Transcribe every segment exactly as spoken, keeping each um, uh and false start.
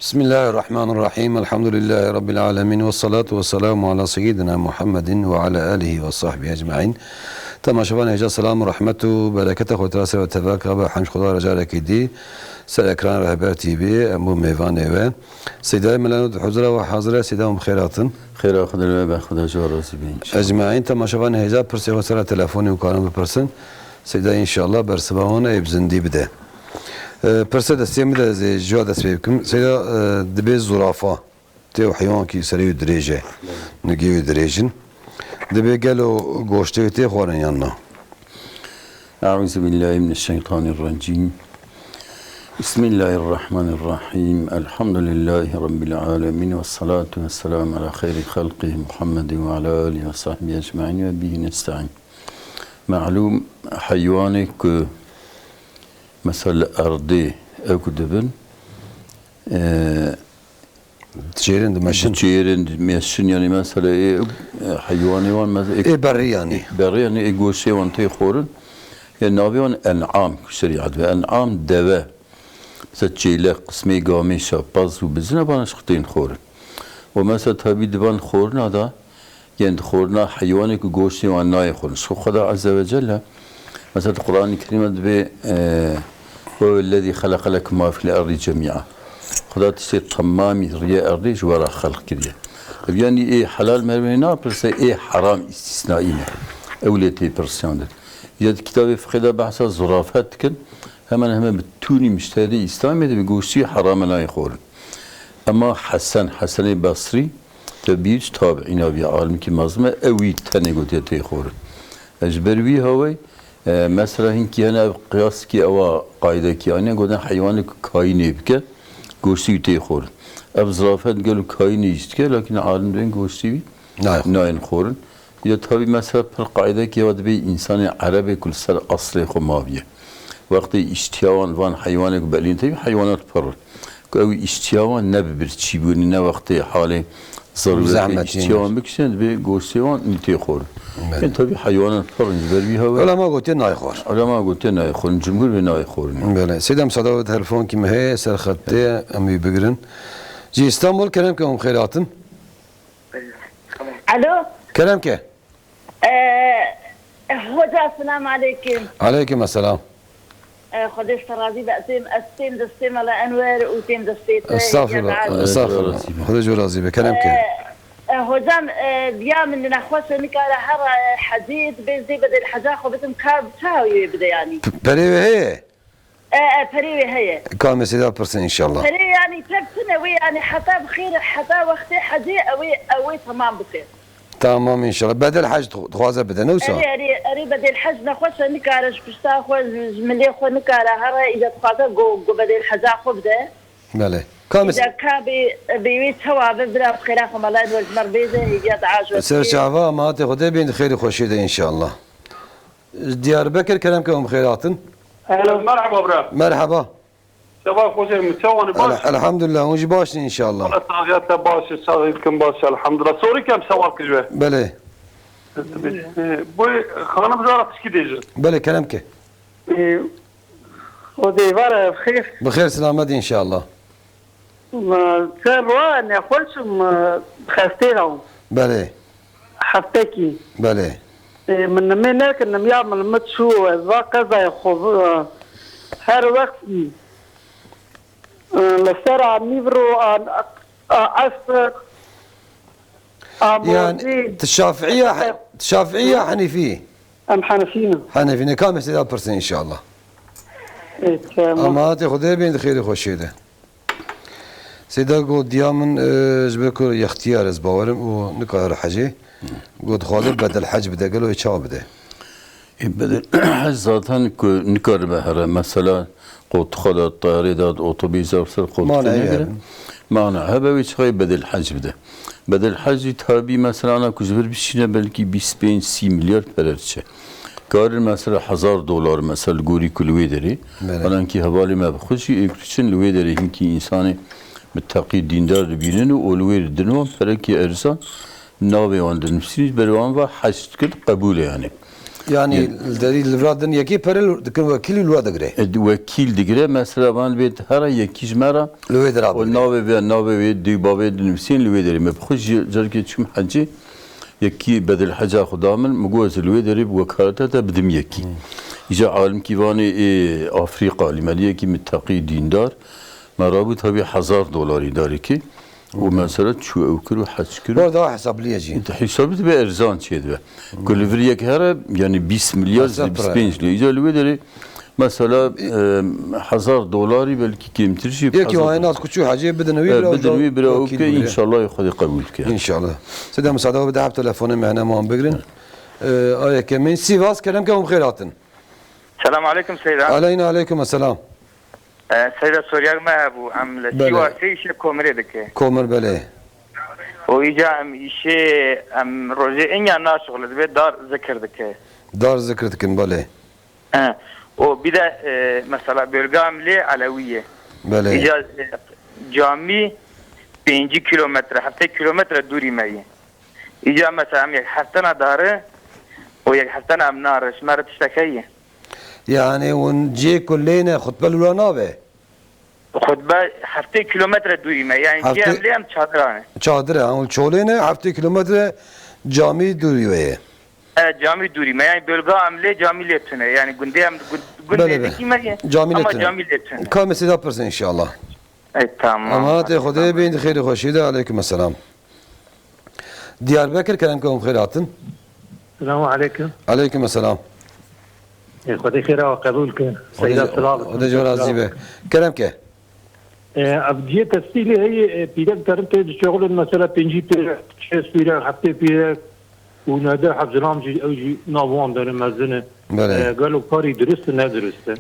Bismillahirrahmanirrahim. Elhamdülillahi Rabbil alemin. Ve salatu ve selamu ala seyyidina Muhammedin ve ala alihi ve sahbihi ecmain. Temaşevan hêja selam û rehmet û bereketa xwe tira ser ve tevaka ve hemş Xweda re carekî dî ser ekran Rehber T V em bû mêvanê we. Seydayê Melen û di huzura we hazir e. Seyda hûn bi xêr hatin. Xêra Xwedê li we be, Xweda ji we razî be înşallah. Ecmaîn temaşevanê hêja pirsê xwe ser telefonê û karin bipirsin. Seyda înşallah bersiva wan ê bi zindî bide. E, pirse destê min de ez ê ji we dest pê bikim. Seyda, e, dibê zurafa tê û heywankî serê wî dirêj e. Nigê wî dirêj in. Dibê gelo goştê wî tê xwarin yan na? Eûzubillahimineşşeytanirrecîm. Bismillahirrahmanirrahîm. Elhamdülillahî Rabbil alemin. Vessalatu vesselamu ala xeyrî xelqî Muhammedin ve ala alihi ve sahbihi ecmaîn ve bihi nestaîn. Melûm, heywanê ku mesela li erdê ew ku dibin, e, Diçêrin, dimeşin. Diçêrin, dimeşin, yanî mesela ê, e, heywanê wan, mes-, ê, Ê berî yanî. Berî yanî ê goştê wan tê xwarin. Ê navê wan en'am, ku şerîet ve en'am deve. Mesela çêlek, qismê gamê, şapaz û bizine vana ji xwe tên xwarin. Û mesela tabî di van xwarina de, yên di xwarina heywanê ku goştê wan nayê xwarin. Ji xwe Xweda Azze ve Celle, mesela di Qur'anê Kerîm de dibê, e, "Huwellezî xeleqe lekum ma fil erdî cemî'a." Xweda tiştê temamî riyê erdê ji we re xelq kiriye. Ev yanî ê helal merivê napirse, ê heram îstîsnaî ne. Ew lê tê pirsiyan de. Ya di kitabê fiqê de behsa zurafet dikin. Hemen hemen bi tûnî müşterî Îslamê de bi goştî herame nayê xwarin. Ema Hesen, Hesenê Basrî, te bîr tabiîna vî alimkî mezin e, ew wî tenê gotiye tê xwarin. E, ji ber wî hawey, e, mesela hinkî hene ev qiyaskî ewa qaydekî anîne, gotin heywanek kayînê bike, goştî wî tê xwarin. Ev zirafet gelo kayînê jî dike, lakin alim dibên goştî wî Nayê xwarin. Nayên xwarin. Ya tabî mesela pir qaydekî ewa dibê însanê erebê ku li ser eslê xwe maviye. Wextê îştiya wan van heywanê ku belîn tevî heywanat pir in. Ku ew îştiya wan ne bi birçîbûnê, ne wextê halê zerûretê Zehmetî îştiya ne. wan bikişin, dibê goştê wan tê xwarin. Belê. Ên tabî heywanat pir in ji ber vî hawê. Ulema gotiye nayê xwar. Ulema gotiye nayê xwarin. Cumhur vê nayê xwarin. Belê. Seyda, misada we telefonkî me heye ser xettê, em wî bigirin. Ji Îstanbul kerem ke hûn xêr hatin. Alo. Kerem ke. Ee, hoca, selam aleyküm. Aleyküm selam. Ee, Xwedê ji te razî be. Ez têm, ez têm destê Mela Enwer û têm destê te. Estağfurullah, estağfurullah. Xwedê ji we razî be. Kerem ke. Ee, e, hocam, e, diya min nexweş e, nikare here, e, hecî, dibê zê bedel heca xwe bidim, ka çawa wê bide yanî? P-, perê wê heye? E, e, perê wê heye. Ka mesele pirsin inşallah. Perê yanî tev tune wê yanî heta bi xêr, heta wextê hecê ew ê, ew ê temam bike. Tamam inşallah. Bedel hec dixwaze bide, ne wisa? Erê, erê, erê bedel hec nexweş e, nikare ji pişta xwe, ji, ji milê xwe nikare here, îca dixwaze go, go bedel heca xwe bide. Belê. Kam Îca ka bê, bê wê çawa be, bira bi xêra xwe Mela Enwer ji me re bêje, hêviya dua ji we Ser bike. Çava, ma hatê Xwedê bên di xêrî xweşiyê de inşallah. Diyarbekir kerem ke hûn bi xêr hatin. Alo. Merhaba bira. Merhaba. Çawa xwecê min, çawa ne baş? El-, elhamdülillah, hûn jî baş in inşallah. Allah saxiyet te baş e, saxiyet kim baş e, elhamdülillah. Sorî kem sewal kir ji we. Belê. Bu xanim zara tişkî dêjin. Belê, kerem ke. Ee, Xwedê vara xêr. Bi xêr selamet inşallah. Ma, çend roja nexweş im, xestê hebûm. Belê. Heftekî. Belê. Ê, min nimê nekin, nimiya min li min çû, ez va qezayê xwe, e, her wext, e, li ser a nîvro, a, a esr, a Yani, mozî. Tu Şafiiya, tu Şafiiya Henîfî? Em Henefî ne. Henefî ne. Kamê seyda pirsin inşallah. Ê, tamam. Ama hatê Xwedê bên di xêrê xweşiyê de. Seyda got, diya min, e, ji ber ku yextiyar ez bawerim û nikare hecê. Got, dixwaze bedel hec bide, gelo ê çawa bide? Ê, bedel hec zaten ku nikaribe here. Mesela, qotixwe de, tayarê de, otobîs de, ser qotixê Mane negire. Mane hebe wê çaxê bedel hec bide. Bedel hec jî tabî mesela ana ku ji vir bişîne belkî bîst pênc sî milyar pere diçe. Karin mesela hezar dolar mesela li gorî ku li wê derê. Belê. Anankî hevalê me bi xwe jî ê ku diçin li wê derê hinkî însanê miteqî dîndar dibînin û li wê didin wan perekî erzan navê wan dinivîsîn ji ber wan ve hec dikin qebûl e yanî. Yanî li derî li vira din yekî pere dikin wekîlî li we digire. E, wekîl digire, mesela van bê here yekî ji me re Li wê dira û bigire. navê vê, navê wê, dê bavê dinivîsîn li wê derê. Me bi xwe jî carkê çûm hecê, yekî bedel heca xwe da min, min got ez li wê derê bi wekaleta te bidim yekî. Îca alimkî vanê ê Afrîqa, lî me lê yekî mitteqî dîndar, me rabû tabii hezar dolarî darekî. Û mesela çû ew kir û hec kir. Bar daha hesabliye jî. Hesabî dibe erzan çê dibe. Ku li vir yek here, yanî bîst milyar, Hesab bîst pênc pira. lê. Îca li wê derê mesela, e, hezar dolarî belkî kêmtir jî. Yekî hezar wayê nas ku çû hecê bidin wî E, bira, bidin wî bira, wî okey, bira. înşallah Xwedê qebûl ke. İnşallah. Seyda, müsaade bide hep telefonê me hene wan bigrin. E, ayeke min Sivas, kerem ke hûn xêr hatin. Selam aleyküm Seyda. Aleyna aleyküm selam. E, Seyda, soryek me hebû. Em li Belê. Sîwasê îşê komirê dike. Komir, belê. Û îca em îşê, em rojê inya naşixule dibe dar zikir dike. Dar zikir dikin, belê. E, û bir de, e, mesela bölge em lê Elewî ye. Belê. Îca, e, camî pêncî kilometre, heftê kilometre dûrî me ye. Îca mesela em yek heftena dare û yek heftena em nare, ji me re tiştek heye? Yani hûn cihê ku lê ne xutbe li wira nabe? Xutbe heftê kilometre dûrî me, yani cihê Heftê em lê em çadira ne. Çadir e, hûn çolê ne, heftê kilometre camî dûrî we ye. E, camî dûrî me, yani bölga em lê camî lê tune, yani gundê em, gun-, gundê Belê, belê. dikî me ye, Camî lê ama tune. camî lê tune. Ka mesîda pirsin inşallah. E, tamam. Ama tê Xwedê bin xêrî xweşî de, aleyküm selam. Diyarbekir, kerem ke hûn xêr hatin. Selamu aleyküm. Aleyküm selam. Ê, Xwedê xêra we qebûl ke. Xwedê Seyda ji-, Silav. Xwedê ji we razî be. Kerem ke. Ê, ev cihê tefsîlê heye, ê, pîrek derin tê dişexulin, mesela pêncî pîrek, şêst pîrek, heftê pîrek û node hevzilam jî, ew jî nav wan derin mezin e. Belê. Ê, gelo karî dirust e, ne dirust e?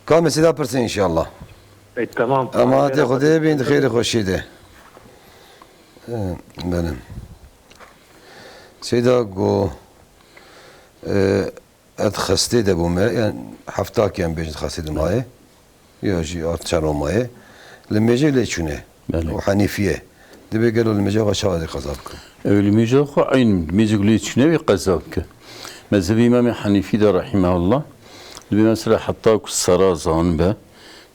Ka mesîda pirse inşallah. Ê, temam. Ema tê Xwedê bin, xêrê xweşî de. E, belê. Seyda go, e, ez xestê de bûme, yani heftakî em bêjin xestê de maye. Ya jî ar çend ro maye. Li mêjê lê çûne. Belê. Û Henîfiye. Dibê gelo li mêja xwe çawa dê qeza bikin? Ew li mêja xwe eyn mêjek lê çûne wê qeza bike. Mezhebê Îmamê Henîfî de rahimehullah. Dibê mesela heta ku sera zan be,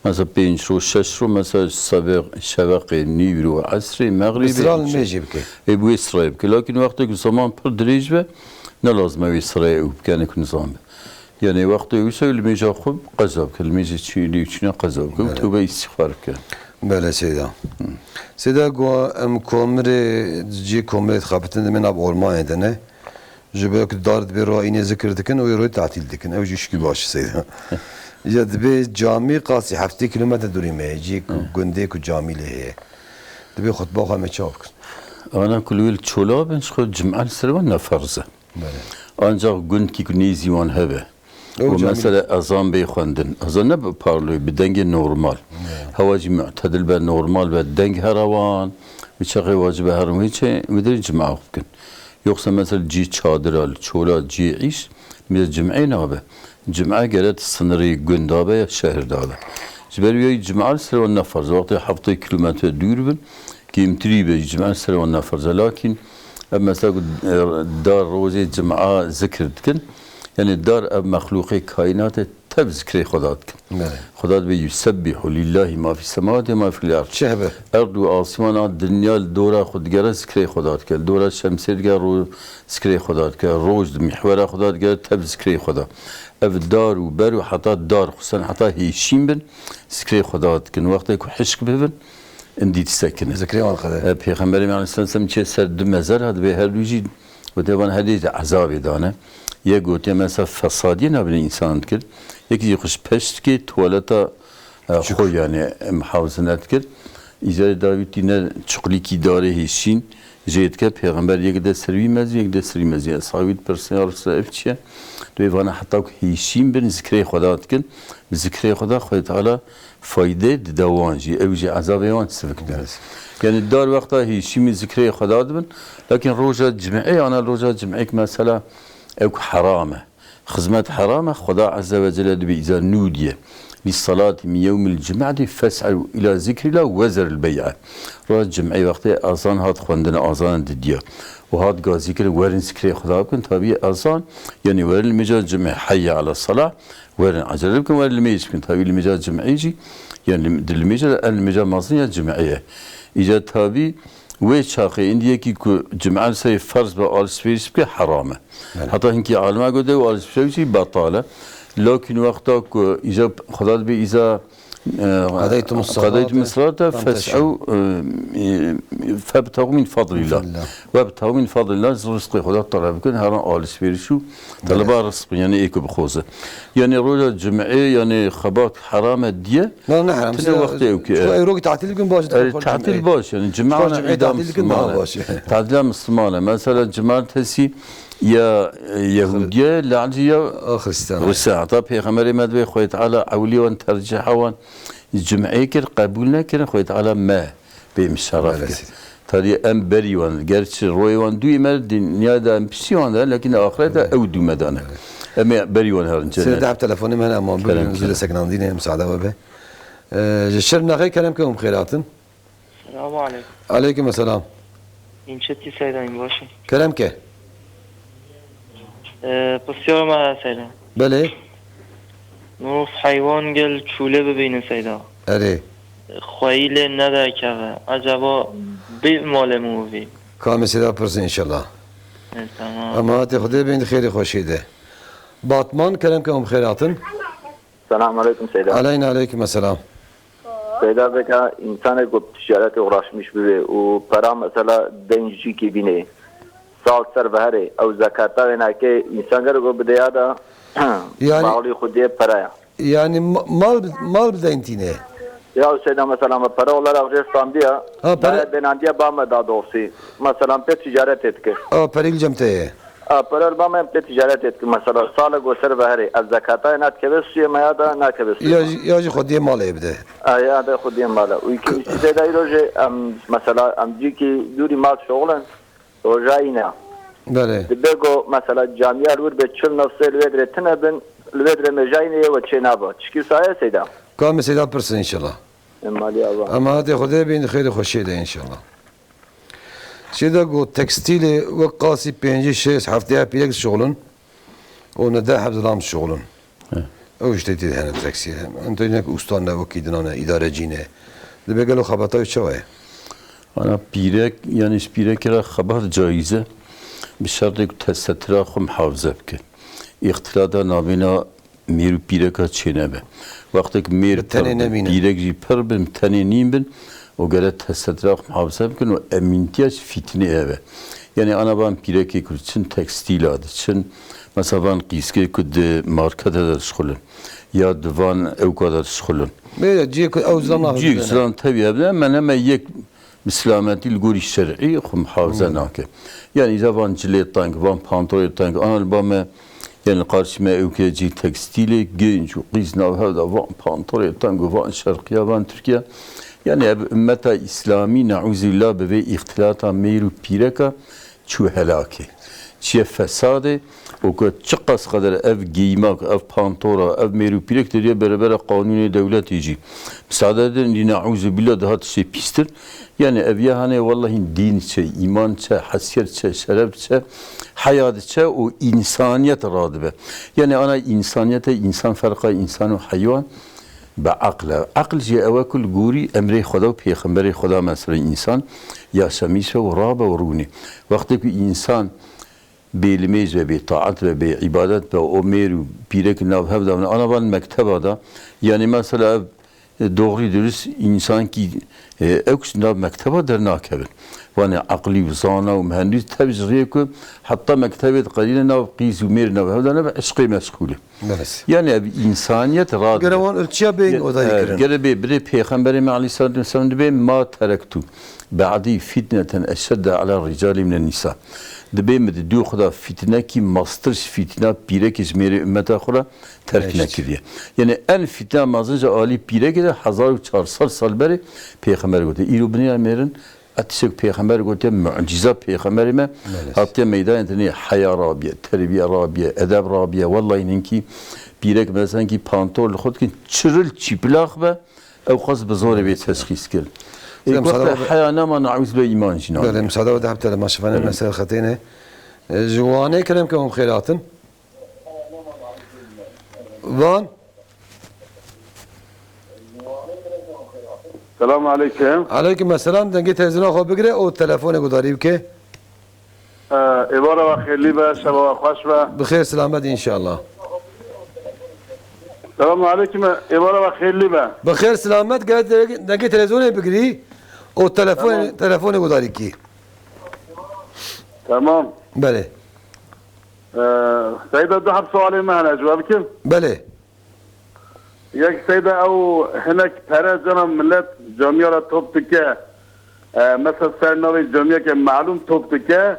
Mesela pênc ro, şeş ro, mesela sebeq-, şeveqê, nîvro, esrê, mexrîbê, Bi sira li îşê. mêjê bike. Ê, bi wê sirayê bike. Lakin wextê ku zeman pir dirêj be, ne lazim e wê sirayê ew bike, ne ku nizam be. Yani wextê wisa li mêja xwe qeza bike, li mêjê çi-, lê çûne qeza bike, Belê. tewbe îstixfar bike. Belê Seyda. Hı. Seyda, go em komirê, cî komirê dixebitin, demê nav ormanê de ne. Ji ber ku dar dibê roja înê zikir dikin û ê royê tatîl dikin. Ew jî şikî baş e Seyda. Ya dibê camî qasî heftê kilometre dûrî me ye. Cî ku Hı. gundê ku camî lê heye. Dibê xutba xwe me çawa bikin? Ana ku li wê li çola bin, ji xwe cim'e li ser wan ne ferz e. Belê. Ancak gundkî ku nêzî wan hebe. Ew Û camî mesela ezan bê xwendin. Ezan ne bi parloyê, bi dengê normal. Hewa jî mu'tedil be, normal be, deng here wan. Wî çaxê wacib e herin wê çê, wê derê cima xwe bikin. Yoksa mesela cî çadira, li çola cî îş, mêze cim'ê nabe. Cim'e gere di sinirê gunda be ya şehir da be. Ji ber wê cim'e li ser wan ne ferz e. Wextê heftê kilometre dûr bin, kêmtirî be, cim'e li ser wan ne ferz e. Lakin ev mesela ku, e, dar rojê cim'a zikir dikin, yani dar ev mexlûqê kaînatê tev zikrê Xweda dikin. Belê. Xweda dibê yusebbihu lillahi ma fis semawati ma fil ard. Çi hebe? Erd û asmana dinya li dora xwe digere zikrê Xweda dike. Li dora şemsê digere ro-, zikrê Xweda dike. Roj di mîhwera Xweda digere tev zikrê Xweda. Ev dar û ber û heta dar xusen heta hêşîn bin zikrê Xweda dikin. Wextê ku hişk bibin, Indî disekine. Zikrê wan dixwede. E, Pêxemberê me aleyhisselam sem çê ser du mezer ha dibê her du jî gotiye van her dê ezabê dane. Yek gotiye mesela fesadiyê navbîna însan dikir. Yek jî xwe ji peş dikê tuwaleta, e, Çik. xwe yani, e, muhafaze nedikir. Îcarê dawî tîne çuqlîkî darê hêşîn jê dike. Pêxember yek dest ser wî mezî, yek dest ser wî mezî. Eshabî dipirsin, ya Resulallah, ev çi ye? Dibê vana heta ku hêşîn bin zikrê Xweda dikin. Bi zikrê Xweda Xwedê Teala fayde dide wan jî, ew jî ezabê wan sivik dibin. Evet. Yani dar wexta hêşîmî zikrê Xweda dibin, lakin roja cim'ê, ana roja cim'êk mesela ew ku heram e. Xizmet heram e, Xweda Azze ve Celle dibê îza nûdiye. Li salati min yewmil cum'ati fes'ew ila zikrillah ve zeril bey'e. Roja cim'ê wextê azan hat xwendin, azan didiya. û hat gazî kirin, werin zikrê Xweda bikin, tabî ezan, yanî werin li mêja cimê, heyye ala salah, werin ecele bikin, werin li mêj bikin, tabî li mêja cimê jî, yanî li, di li mêja de, en li mêja mezin ya cimê ye. Îca tabî wê çaxê, îndiyekî ku cimê li serê ferz be, alişveriş bike, heram e. Belê. Heta hinkî alima gote û alişveriş jî betal e. Lakin wexta ku îca Xweda dibê îza Qadaytum as-salata, qadaytum as-salata, fantashiru. Fes'u, e, e, febtexu min fadlillah. Fadlillah. Webtexu min fadlillah, rizqê Xweda taleb bikin, heran alişveriş û Belê. Taleba rizqî, yani ê ku bixwaze. Yani roja cumê, yani xebat heram e diye. Na, ne heram. Tine wextê ew ki, Çiko ew rokî tatil bikin baş e, tatil baş, yani cuma cumê îda tatil bikin daha Müslüman e. Baş e. Tatila Müslüman e. Mesela cumartesi ya, e, Yehudiye, lacî ya Hristiyan. Hristiyan. Heta Peyxemberê me dibê Xwedê Teala ewlî wan tercîha wan cumê kir, qebûl nekirin, Xwedê Teala me bê mişeref kir. Belê. Tarî em berî wan, gerçi royê wan dûyê me dinyayê de em piştî wan de, lekin axirete ew dû me dane. Belê. Em ê berî wan herin cennet. Sê dehf telefonê me hene, ama bugün zile seknandîne, müsaade we be. Ee, ji Şirnexê kerem ke hûn bi xêr hatin. Selamu aleykum. Aleykum selam. Înçetî Seyda, în baş î? Kerem ke. Ee, pisyar me heye Seyda. Belê. Mirov heywan gel çûlê bibîne Seyda. Erê. Xweyî lê nederkeve. Eceba bê malê min wivî? Kamê Seyda pirsin înşallah. E, tamam. Em hatê Xwedê bên di xêrê xweşiyê de. Batman, kerem ke hûn bi xêr hatin. Selamun aleykum Seyda. Aleyna aleykum selam. Seyda, veka însanek ku bi ticaretê uğraşmış bibe û pera mesela deyn ji cîkî bîne, sal ser ve herê, ew zekata wê nake, însan gerek ku bide ya da Yani bağlı xwediyê peraya. Yani ma-, mal, mal bi deyn tîne. Ya Seyda, mesela me pere olarak jê standiya, Ha, pere- naya denandiya ba me da dorsî. Mesela pê ticaretê dike. A, perî li cem te ye. A, pere li ba me pê ticaretê dike. Mesela salek go ser ve herê, ev zekata ye, na dikeve sûyê me ya da nakeve sûyê Ya me? jî, ya jî xwediyê malê bide. A, ya da xwediyê mala. Û ikinci Seyda, îro jî em, mesela em cîkî dûrî mal şoxlin, roja îna. Belê. Dibe go mesela camiya li wir be çil nefsê li wê dirê tine bin, li wê dirê mêja îne ye we çê naba. Çikî saye Seyda? Kamê Seyda pirsin înşallah. Em malî ava. Em hatê Xwedê bîn, xêrê xweşiyê de înşallah. Seyda got tekstîlê wek qasî pêncî, şêst, heftê pîrek dişoxlin û ne deh heb zilam dişoxlin. He. Ew ji tê tê hene teksî. Em tê nek ustan ne, wekî dinan e, îdarecî ne. Dibe gelo xebata wî çawa ye? Ana pîrek, yani ji pîrekê re xebat caiz e. Bi şertê ku tesetira xwe muhafaze bike. Îxtilata navêna mêr û pîreka çênebe. Wextek mêr Bi tenê pir bin, nemîne. Pîrek jî pir bin, tenê nîn bin û gere tesetira xwe muhafaze bikin û emîntiya ji fîtinê hebe. Yani ana van pîrekê ku diçin tekstîla diçin, mesela van qîskê ku di markete de dişxulin ya di van ewka de dişxulin. Bê ciyê ku ew zilam nahêle Ciyê bidene. Zilam tevî hebde, me neme yek bi silametî li gorî şer'î xwe muhafaze Hmm. nake. Yani îca van cilê teng, van pantolê teng, ana li ba me, yani li qarşî me ewkê cî tekstîlê, genc û qîz nav hev de van pantolê teng û van şerqiya, van Tirkiye. Yani ev ummeta îslamî, neûzîbillah, bi vê îxtilata mêr û pîreka çû helakê. Çiye fesadê û ku çiqas qeder ev giymak, ev pantora, ev mêr û pîrek diriye berebere qanûnê dewletê jî. Misade din, dî neûzîbillah daha tiştê pîstir. Yani ev ya hane wellahî dîn çe, îman çe, hesiyet çe, şeref çe, heya diçe û însaniyet radibe. Yani ana însaniyete, însan ferqa însan û heywan bi eql e. Eql jî ew e ku li gorî emrê Xweda û pêxemberê Xweda mesela însan yaşamîş e û rabe û rûnê. Wextê ku însan bêlimêj be, bêtaet be, bêîbadet be, o mêr û pîrek nav hev de, ana van mekteba da, yani mesela ev, e, doğrî dürüst însankî, e, ew kişt nav mekteba dernakevin. Vanê eqlî û zana û mühendîs tev ji rê ku heta mektebê diqedîne nav qîz û mêr nav hev de nebe eşqê meşxûlê. Evet. Yani ev insaniyet radibe. Gere wan ölçüya bê Ge-, oda e, kirin. Gere bê, birê pêxemberê me aleyhissalatu vesselam dibê, "Ma terektu ba'dî fitneten eşedde ala ricalî minen nisa." Dibê min di dû xwe de fitnekî mastir ji fitna pîrekê ji mêrê ummeta xwe re terk Eşt. nekiriye. Yani en fitna mezin ji alî pîrekê de hezar û çar sed sal berê pêxember gote. Îro binêre mêrin, e tiştek pêxember gote, mucîza pêxemberê me Belê. hatiye meydanê dinê heya rabiye, terbiye rabiye, edeb rabiye. Wellahî ninkî pîrek mezenkî pantol li xwe dikin, çiril çîplax be, ew qas bi zorê bê teşxîs kirin. Ê, Em ku wexta sada be- heya nama navîs be îman jî nabe. Belê, em sada be de hepte de maşefane Belê. Mesele xetê ne. E, ji Wanê kerem ke hûn xêr hatin. Van. Selamun aleyküm. Aleyküm selam. Dengê televîzyona xwe bigire û telefonê gudarî bike. Ee, êvara we xêrlî be, şeva we xweş be. Bi xêr selamet înşallah. Selamun aleyküm, êvara we xêrlî be. Bi xêr selamet, gel dengê televîzyonê bigirî û telefonê, Tamam. telefonê gudarî kî. Tamam. Belê. Ee, Seyda, du heb sualê me hene, ji we bikim? Belê. Yek Seyda, ew hinek pere cana millet camiya re top dike. E, mesela ser navê camiyeke malûm top dike.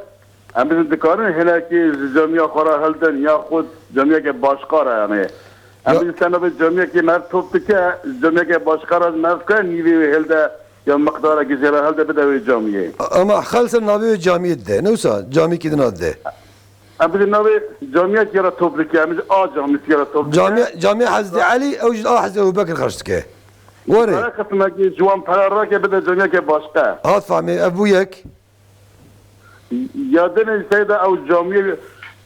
Em bêjin dikarin hinekî ji camiya xwe re hildin ya xwe camiyeke başqa re, yani. Em Ya- bêjin ser navê camiyekê meriv top dike, camiyeke başqa re meriv ke nîvê wê hilde ya miqdarekî jê re hilde bide wê camiyê. Ama xel ser navê wê camiyê dide. Ne wisa camiyekî din dide. Em bidin navê camiyekê re top dike, em ji a camiyekê re top dike. Camiye, camiye Hezretî Elî, ew ji a Hezretî Ebu Bekir xerc dike. Were. Pere qismekî ji wan pere rake bide camiyeke başqe. Hat fehmê, ev bû yek. Ya dinê Seyda ew camiye,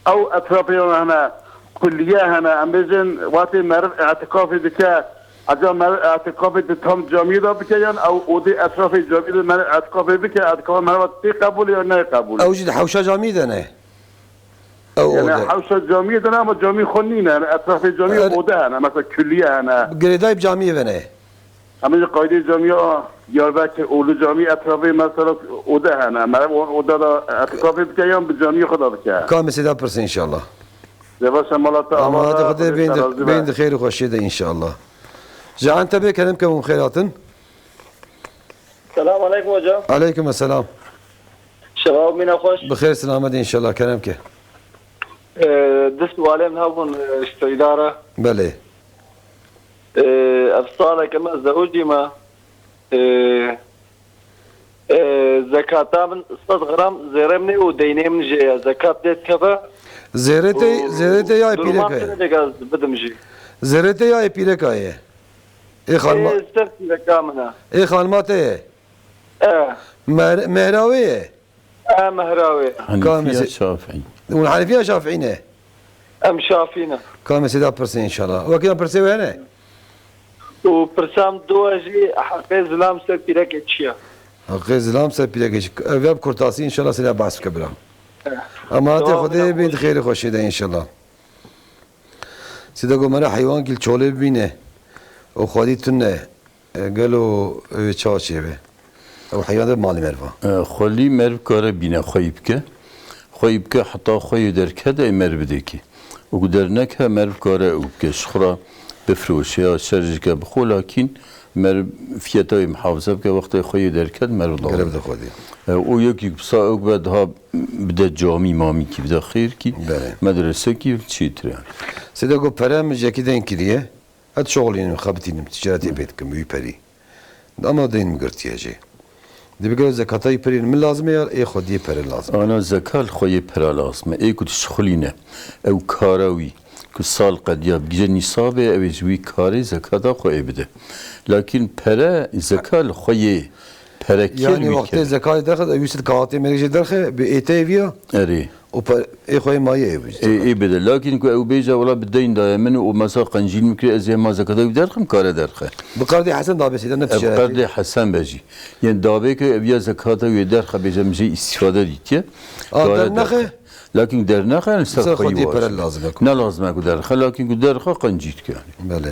ew etrafê yan hene, kulliye hene, em bêjin, wextê meriv îtikafê dike, eca meriv îtikafê di tam camiyê de bike, yan ew odê etrafê camiyê de meriv îtikafê bike, îtikafa meriv tê qebûl yan ne qebûl? Ew jî di hewşa camiyê de ne. Ew Yani ode. Hewşa camiyê de ne, ama camiyê xwe nîne. Yani etrafê camiyê Er- ode hene, mesela külliye hene. Girêdayî bi camiyê ve ne. Em ji qaydê camiya Diyarbekir, Ulu Camî etrafê mesela ode hene. Meriv wan oda da etikafê bike yan bi camiyê xwe da bike? Ka mesêda pirse înşallah. Zêbaş e, mala te Ama ava hadi be, Xwedê Xwedê bênd, te razî be. Bênd xêr û xweşiyê de înşallah. Ji Entebê kerem ke hûn xêr hatin. Selam aleykum hocam. Aleykum selam. Şeva û mîna xweş. Bi xêr selamet înşallah, kerem ke. Ee, du sualê min hebûn, e, ji Seyda re. Belê. Ee, ev saleke me zewicî me. Ee, ee, zekata min sed gram zêrê min û deynê min jê ye. Zekat lê dikeve. Zêrê te, Û zêrê te ya duruman pîreka ye. Tine dêka bidim jî. Zêrê te ya pîreka ye. Ê xanima-, Ê, ser pîreka min e. Ê xanima te ye. E. Mer-, Mehra wê ye. E, Mehra wê. Ka Hanifiya mesê-, Şafî. Hûn Hanifiya Şafî ne? Em Şafî ne. Ka mesêda pirse înşallah. Wekî ya pirsê we ne? Û pirsam duwa jî heqê zilam ser pîrekê çi ye? Heqê zilam ser pîrekê çi? Ev ya bi kurtasî înşallah sêda behs bike bira. E. Ama hatê Tamam, Xwedê tamam. Bênd xêrê xweşê de înşallah. Sêda go meriv heywan kî li çolê bibîne û xwedî tune, e, gelo, e, çawa çêbe? Ew heywan de malê meriv a. E, xwelî meriv kare bîne xweyî bike. Xweyî bike heta xweyê derkete ê meriv bidekî. Û ku derneke meriv kare ew bike. Ji xwe re bifroşe ya şerjike bixwe, lakîn meriv fiyeta wê mihafize bike, wextê xweyê derket meriv da. Gere bide xwedî. E, û yekî bisa ew be daha bide camî mamîkî, bide xêrkî, Belê. Medresekî çêtir yani. Sêda go pere min ji yekî deyn kiriye. Ez şoxlînim, xebitînim, ticaretê pê dikim, wî perî. Ama deyn min girtiye jê. Dibê gelo zekata wî perê min lazim e ya ê xwediyê pere lazim e? Ana zeka li xweyê pere lazim e. Ê ku dişixulîne, ew kara wî ku sal qediya bigire nîsabê, ew ê ji wî karê zekata xwe ê bide. Lakin pere, zeka li xweyê pere kêr Yani wî wextê kere. Zekatê derxe, ew wî sed kaxatê merê jê derxe, bi ê te viya? Erê. Û pe-, ê xwe yê maye ê bide. Ê, ê bide. Lakin ku ew bêje, wela bi deyn daye min û mesela qencîn min kire, ez ê hema zekata wî derxim, kare derxe. Bi qerdê Hesen dabê sêda ne Ev ticaretê. Qerdê Hesen be jî. Yên dabê ke ev ya zekata wê derxe, bêje min jê îstîfade dîtiye. A, kare dernexe? Derxe. Lakin dernexe, yani ser Ser xwedî xwedî pere lazim e ku. Ne lazim e ku derxe, lakin ku derxe qencî dike yani. Belê.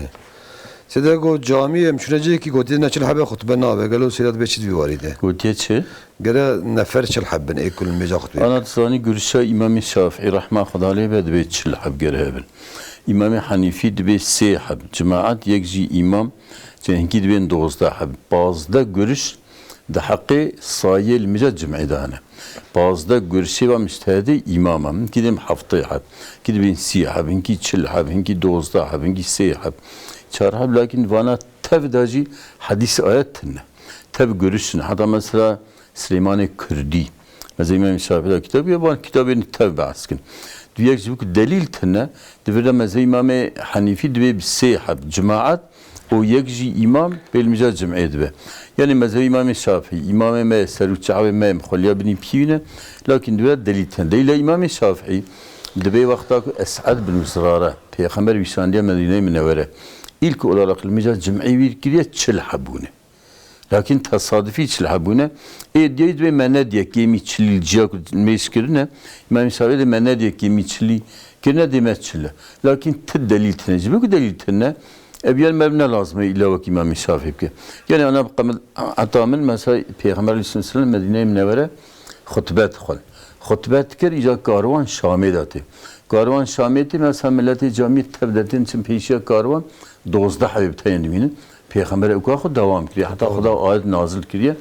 Sêda go camî em çûne cihekî gotiye ne çil hebe xutbe nabe. Gelo sêda dibê çi di vî warî de? Gotiye çi? Gere nefer çil heb bin, ê ku li mêja xutbê. Ana tu zanî gurişa Îmamê Şafîî rehma Xweda lê be dibê çil heb gere hebin. Îmamê Henîfî dibê sê heb. Cemaet yek jî îmam, çi hinkî dibên dozdeh heb. Pazdeh guriş di heqê sayê li mêja cimê de hene. Pazdeh gurişê va mujtehidê îmam e. Hinkî dibên heftê heb. Hinkî dibên sî heb. Hinkî çil heb. Hinkî dozdeh heb. Hinkî sê heb. Çar heb. Lakin vana tev de jî hedîs ayet tune. Tev guriş tune. Heta mesela Silêmanê Kurdî. Mezhebê Îmam Şafî de kitabê, van kitabên tev behs kin. Duyek ji bo ku delîl tune, di vir de mezhebê Îmamê Henîfî dibê bi sê heb cemaet, û yek jî îmam bê li mîja cim'ê dibe. Yanî mezhebê Îmamê Şafî, îmamê me, serûçavê me, em xweliya binî pî ne, lakin dibe delîl tine. Delîla Îmamê Şafî dibê wexta ku Es'ed bin Zirare, Pêxember wî şandiye Medîneyê Minewere, îlk olarak li mîja cim'ê wî kiriye, çil hebûne. Lakin tesadufî çil hebûne. Ê diyê dibê me nediye kêmî çilî ciya ku mêj kirine. Îmamê Şafî de me nediye kêmî çilî kirine, dê me çile. Lakin ti delîl tine. Ji bo ku delîl tine, ev yan me ne lazim e îlla wek Îmamê Şafî bike. Yani ana bi qemil heta min mesela Pêxember aleyhisselam Medîneyê Minewere xutbe dixwin. Xutbe dikir, îca karwan Şamê de tê. Karwan Şamê tê, mesela miletê camiyê tev de tên çin pêşiya karwan, dozdeh hebê bi teyên dibînin. Pêxember ewka xwe dewam kiriye. Heta Xweda ayet nazil kiriye.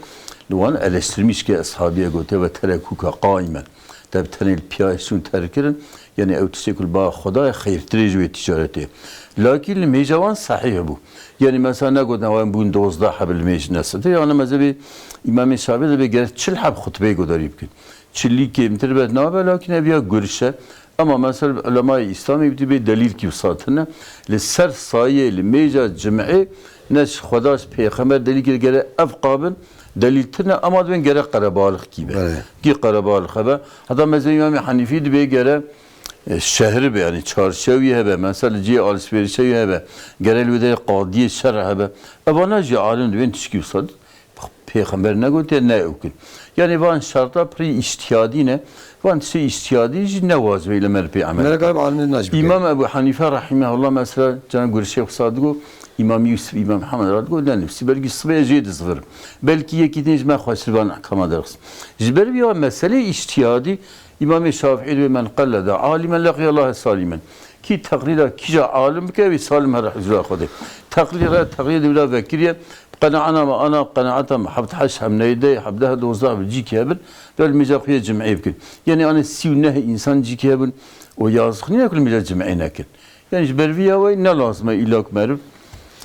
Li wan eleştirmiş ke eshabiye gote ve terekuka qaimen. Te bi tenê li piya şûn terk kirin. Yani ew tiştê ku li ba Xweda ye xêrtirê ji wê ticaretê. Lakin li mêja wan sehîh bû. Yani mesela negotin wan bûn dozdeh heb li mêj nesetir. Yani mezhebê Îmamê Şafî de bê gerek çil heb xutbeyê godarî bikin. Çilî kêmtir be nabe, lakin ev ya gurişe. Ama mesela ulemayê Îslamê bi bê delîl kî wisa tine. Li ser sayê, li mêja cim'ê ne ji Xweda ji Pêxember delîl kir gere ev qabin delîl tine, ama dibên gere qerebalix kî be. Belê. Kî qerebalix hebe. Heta mezhebê Îmamê Henîfî dibê gere, e, şehri be, yani çarşiya wî hebe, mesela cihê alışverişe wî hebe, gere li wê derê qadiyê şer hebe. Evana jî alim dibên tişkî wisa Pêxember negotiye, ne ew kin. Yani van şerta pirî îştihadî ne. Van tiştê îştihadî jî ne wacib e île me li pê emel. Mele galib alimê najib. Îmam Ebu Hanife rahimehullah mesela can gurişê xwe digo, Îmam Yusuf, Îmam Hemed ra digo, ne nifsî, belkî sibê jê dizivirim. Belkî yekî din ji me xweştir van ehkama derxist. Ji ber vî ya meselê îştihadî, Îmamê Şafîî dibe men qellede alimen leqiyallahe salimen. Kî teqlîda kîja alim bike, wî salim here huzura Xwedê. Teqlîd re, teqlîdê wî re vekiriye, bi qenaana me, ana qenaeta me, heft heşt hem neyde, hevdeh dozdeh bi cîkî hebin, ve li mêja xwe yê cim'ê bikin. Yanî anê sî û neh însan cîkî hebin û yazix nîne ku li mêja cim'ê nekin. Yanî ji ber vî ya wê ne lazim e îlla ku meriv,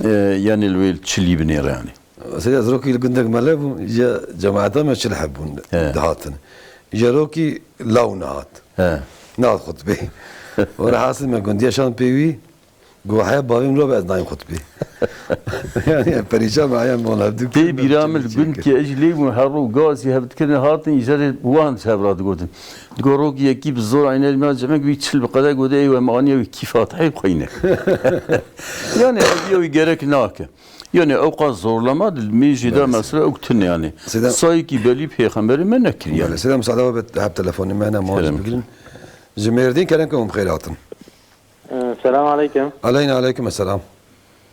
e, yanî li wê çilî binêre yanî. Seyda, ez rokî li gundek mele bûm, ya cemaeta me çil heb bûn He. dihatin. Ya rokî law nehat. He. Nehat xutbê. Were hasil me gundiya şan pê wî, got, "Heya bavê min robe ez nayêm xutbê." Yani, perîşan me, heya me wan hevdû Tê bîra min li gund ki ez jî lê bûm, her ro gazî hev dikirin, hatin îcarê wan ji hev re digotin. Digo rokî yekî bi zor ayne li me cemek wî çil bi qede gote, "Ey we me aniye wî kî Fatihê xweyne." Yani, ev ya wî gerek nake. Yani ew qas zorlama di mêjê de Belê. mesela ew tune yani. Seyda Sayekî belî pêxemberê me nekiriye. Belê. Seyda, müsaade ve hep telefonê me hene muhaciz Kerem. bigirin. Ji Mêrdîn kerem ke hûn bi xêr hatin. Ee, Selam aleyküm. Aleyna aleyküm selam.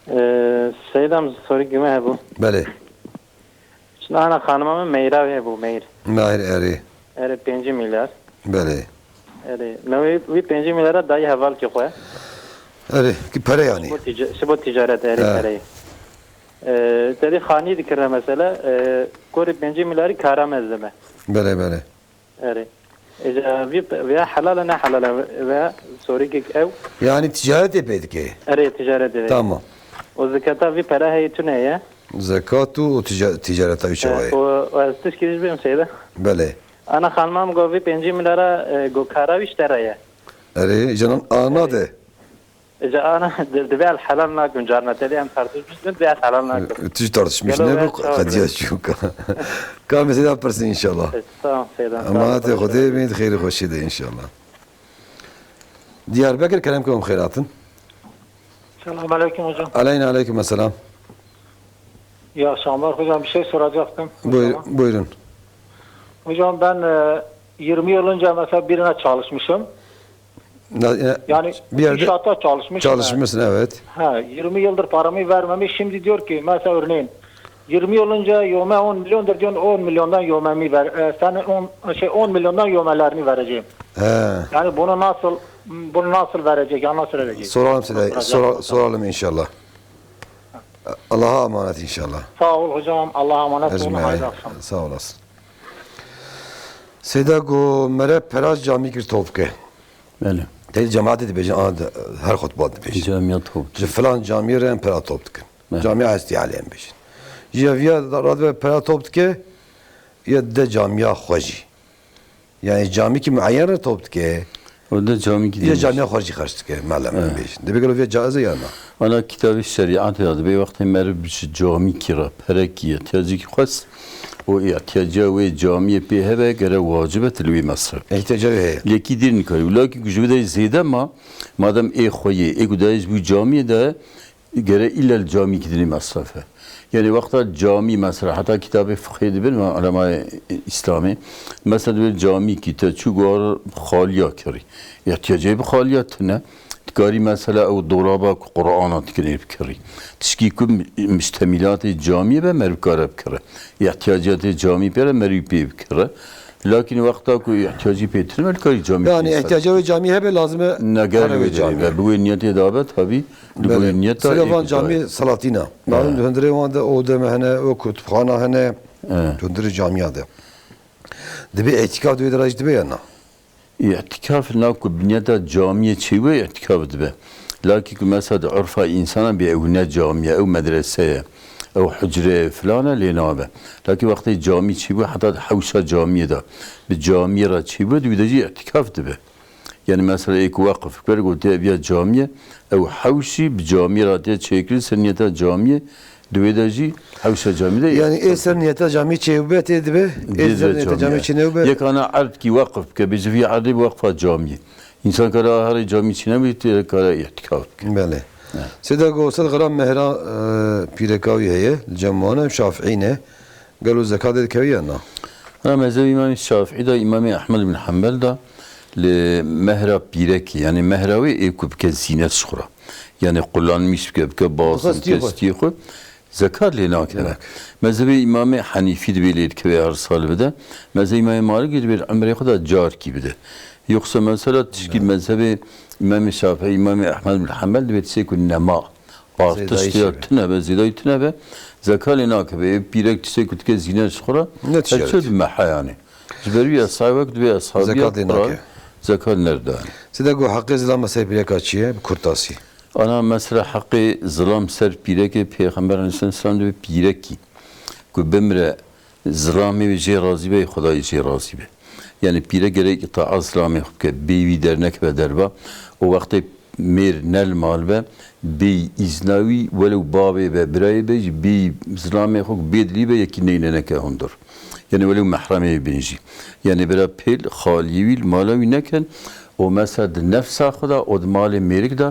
Ee, Seyda, sorî gime hebû. Belê. Şimdi ana xanima min meyra hebû, meyr. Meyr erê. Erê pêncî milyar. Belê. Erê, me wî, wî pêncî milyara dayî hevalkê xwe. Erê, ki pere yanî. Ji bo tica-, ji bo ticaret, erê, He. pereyê. Ee, te dî xanî dikirine mesela, ee, korê pêncî milyarî kara me zime. Belê, belê. Erê. Êca vî pe-, veya helal e, ne helal e, veya sorî kek ew. Yani ticaretê pê dike. Erê, ticaretê. Tamam. O zekata vî pere heye tune ye. Zekat û, û tica-, ticareta wî çawa ye? O, o ez tişkî ji bêm seyde. Belê. Ana xanima min got, vî pêncî milyara, e, got, kara wî ji te re ye. Erê, jinan ana de. Êca ana, di-, divê ez helal nakim, carna te dê em tartışmış bin, divê ez helal nakim. Tu jî tartışmış Gelo nebe, veya çawa qediya bile. çûka. Ka mesela pirsin inşallah. E, tamam, seyda. Emanetê Xwedê bin, xêrî xweşî de inşallah. Diyarbekir kerem ke hûn xêr hatin. Selamünaleyküm hocam. Aleyna aleyküm selam. İyi akşamlar hocam. Bir şey soracaktım Buyur-, hocama. buyurun. Hocam ben, e, yirmi yıl önce mesela birine çalışmışım. Na-, e, Yani bir yerde inşaatta çalışmışım. çalışmışsın, evet. Ha, yirmi yıldır paramı vermemiş. Şimdi diyor ki mesela örneğin yirmi yıl önce yome on milyondur diyor, on milyondan yomemi ver, e, senin on, şey, on milyondan yomelerini vereceğim. He. Yani bunu nasıl, bunu nasıl verecek, ya nasıl verecek? Soralım size, Bunu soracağım sora-, hocam. soralım inşallah. Allah'a emanet inşallah. Sağ ol hocam, Allah'a emanet olun, Ecmaîn. hayırlı akşamlar. Sağ olasın. Seyda got, mere pera camî kir top ke. Belê. Tey cemaatê dibêjin, ana de, her xutba dibêjin. Camiya top. Ji filan camî re em pera top dikin. Belê. Camî Hestî Elî em bêjin. Ji ya viya radibe pera top dike, ya de camiya xwe jî. Yani camî ki muayyen re top dike. Û de camîkî Yê dînî camiya xwe jî xerc dike, malem Evet. bêjin. Dibê gelo vê caiz e ya na? Ana kitabê şerîetê de dibê wextê meriv bi ji camîkî re perekî ihtiyacekî xwest û ihtiyaca wê camiyê pê hebe gere wacib e tu li wê mesref. Ihtiyaca wê heye. Lê kî dîr nikarî. Wila kî ku ji wê de zêde ma, madem ê xwe yê, ê ku dayê ji bo camiyê de gere île li camîkî dinê mesref e. Yani wexta camî mesela heta kitabê fiqhê dibin ve ulemayê Îslamê, mesela dibê camîkî te çû guhar xaliya kirî. Ihtiyacê bi xaliya tune. Dikarî mesela ew dolaba ku Qur'ana dikinê bikirî. Tişkî ku mi-, muştemîlatê camiyê be merv kare bikire. Ihtiyacatê camî pê re merv pê bikire. Lakin wexta ku ihtiyacî pê tune be dikarî camî Yani pê ihtiyaca wê camî hebe lazim e Ne gel kare wê wê camî. be. Bi wê niyetê dabe tabi. Li Belê. Wê niyeta Sêre van ê camî Selatîna. Malum Evet. di hundirê wan de ode me hene, o kutubxana hene. Evet. Di hundirê camiya de. Dibê îtîkaf di wê de re jî dibe ya na? Îtîkaf na ku bi niyeta camiyê çêbû îtîkaf dibe. Lakî ku mesela di urfa însanan bê ew ne camiye, ew medrese ye, ew hucre ye, filan e, lê nabe. Lakî wextê camî çêbû heta di hewşa camiyê de bi camiyê re çêbû, di wê de jî îtîkaf dibe. Yani mesela ê ku weqf kir, gotiye ev ya camiye, ew hewşî bi camiyê re tê çêkirin, ser niyeta camiyê, di wê de jî hewşa camî de Yani ê ser niyeta camî çêbûbe tê dibe, ê Dê ser dibe niyeta camî camiye. çênewbe. Yek ana erd kî weqf bike, bêje vî erdê bi weqfa camiyê. Însan kare herê camî çênebî, tê kare îtîkaf bike. Belê. Evet. Sêda go ser xira mehra, e, pîreka wî heye, li cem wan e, Şafîî ne. Gelo zekatê dikeve ya na? Ha, mezhebê Îmamê Şafîî de, Îmamê Ehmed bin Hanbel de li mehra pîrekî, yani mehra wê ê ku bike zînet ji xwe re. Yani qulanmîş bike, bike bazin, Xwestiyê bike xwe. stiyê xwe, zekat lê nakeve. Nak. Mezhebê Îmamê Henîfî dibê lê dikeve her sal bide. Mezhebê Îmamê Malikî dibê li emrê xwe de carkî bide. Yoksa mesela tişkî Evet. mezhebê Îmamê Şafîî, Îmamê Ehmed bin Hanbel dibê tiştê ku nema. Partiş Zêdayî ya çêbe. tune be, zêdayî tune be, zeka lê nakeve. Ê pîrek tiştê ku dike zîne ji xwe re, Ne her tişe çi re? di mehe yani. Ji ber wî eshabek dibê eshabî Zekat lê Quran, nake. zekat nerdan. Sêda go heqê zilam ser pîreka çi ye? Bi kurtasî. Ana mesela heqê zilam ser pîrekê Pêxember aleyhisselam dibê pîrekî ku bimre zilamê wê jê razî be, Xwedayê jê razî be. Yani pîrek gerek îtaa zilamê xwe bike, bêyî wî dernekeve derva. Û wextê mêr ne li mal be, bêyî îzna wî, welew bavê be, birayê be, jî bêyî zilamê xwe bê dilî be, yekî neyne neke hundir. Yani welew mehremê bin jî. Yani bira pêl, xaliyê wî li mala wî neken, û mesela di nefsa xwe de û di malê mêrik de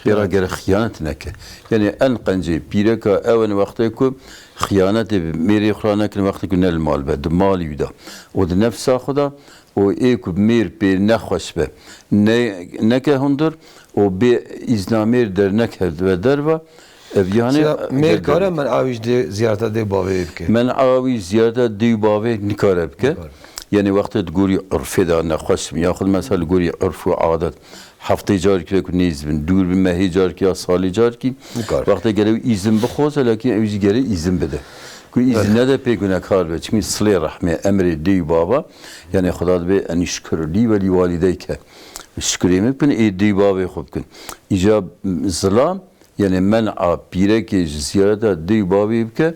pê re Xiyanet. gere xiyanet neke. Yani en qencê pîreka ew in wextê ku xiyanetê bi mêrê xwe re nekin, wextê ku ne li mal be, di malî wî de û di nefsa xwe de û ê ku mêr pê nexweş be, ne, neke hundir û bê îzna mêr dernekeve derva, ev yani Sira mêr kare men awî ji dê ziyareta dê bavê bike. Men awî ziyareta dê û bavê nikare bike. Nikare. Yani wextê di gorî urfê de nexweş bin, yaxud mesela li gorî urf û adet, heftê carkî wek nêz bin, dûr bin, mehê carkî ya salê carkî, Nikare. wextê gere wî îzin bixwaze, lakin ew jî gere îzin bide. Ku îzin Evet. nede pê gunekar be, çimkî silê rehmê, emrê dê û bava, yani Xuda dibê enîşkur lî welî walîdeyke. Şukurê min bikin, ê dê û bavê xwe bikin. Îca zilam, yani men'a pîrekê ji ziyareta dê û bavê bike,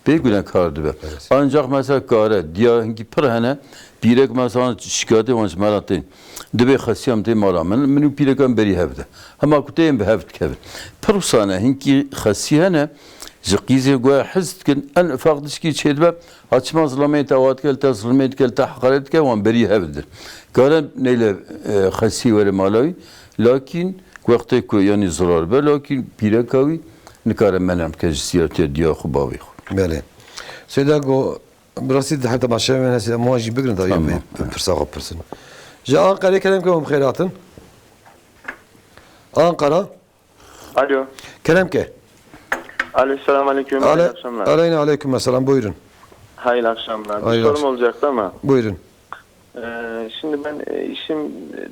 pê gunekar dibe. Evet. Ancak mesela kare, diya hinkî pir hene, pîrek mesela şikayetê wan ji me re tên. Dibê xesiya min tê mala min, min û pîreka min berî hev de. Hema ku tên bi hev dikevin. Pir wisa ne, hinkî xesî hene, ji qîzê goya hez dikin, en ufak tişkî çêdibe, ha çima zilamê te awa dike, li te zilmê dike, li te heqaret dike, wan berî hev didin. Kare neyle, e, xesî were mala wî, lakin wextê ku yanî zirar be, lakin pîreka wî nikare men'e bike ji ziyaretiya diya xwe bavê xwe. Belê. Seyda go, bi rastî di her temaşeya min hesî, em wan jî bigrin da Tamam. pê, pê pirsa xwe pirsin. Ji Ankara'yê kerem ke hûn bi xêr hatin. Ankara. Alo. Kerem ke. Alo, selamun aleyküm, hayırlı Ale-, akşamlar. Aleyna aleyküm selam, buyurun. Hayırlı akşamlar. Bir Hayırlı sorum akşam- olacaktı ama. Buyurun. Ee, şimdi ben, e, işim,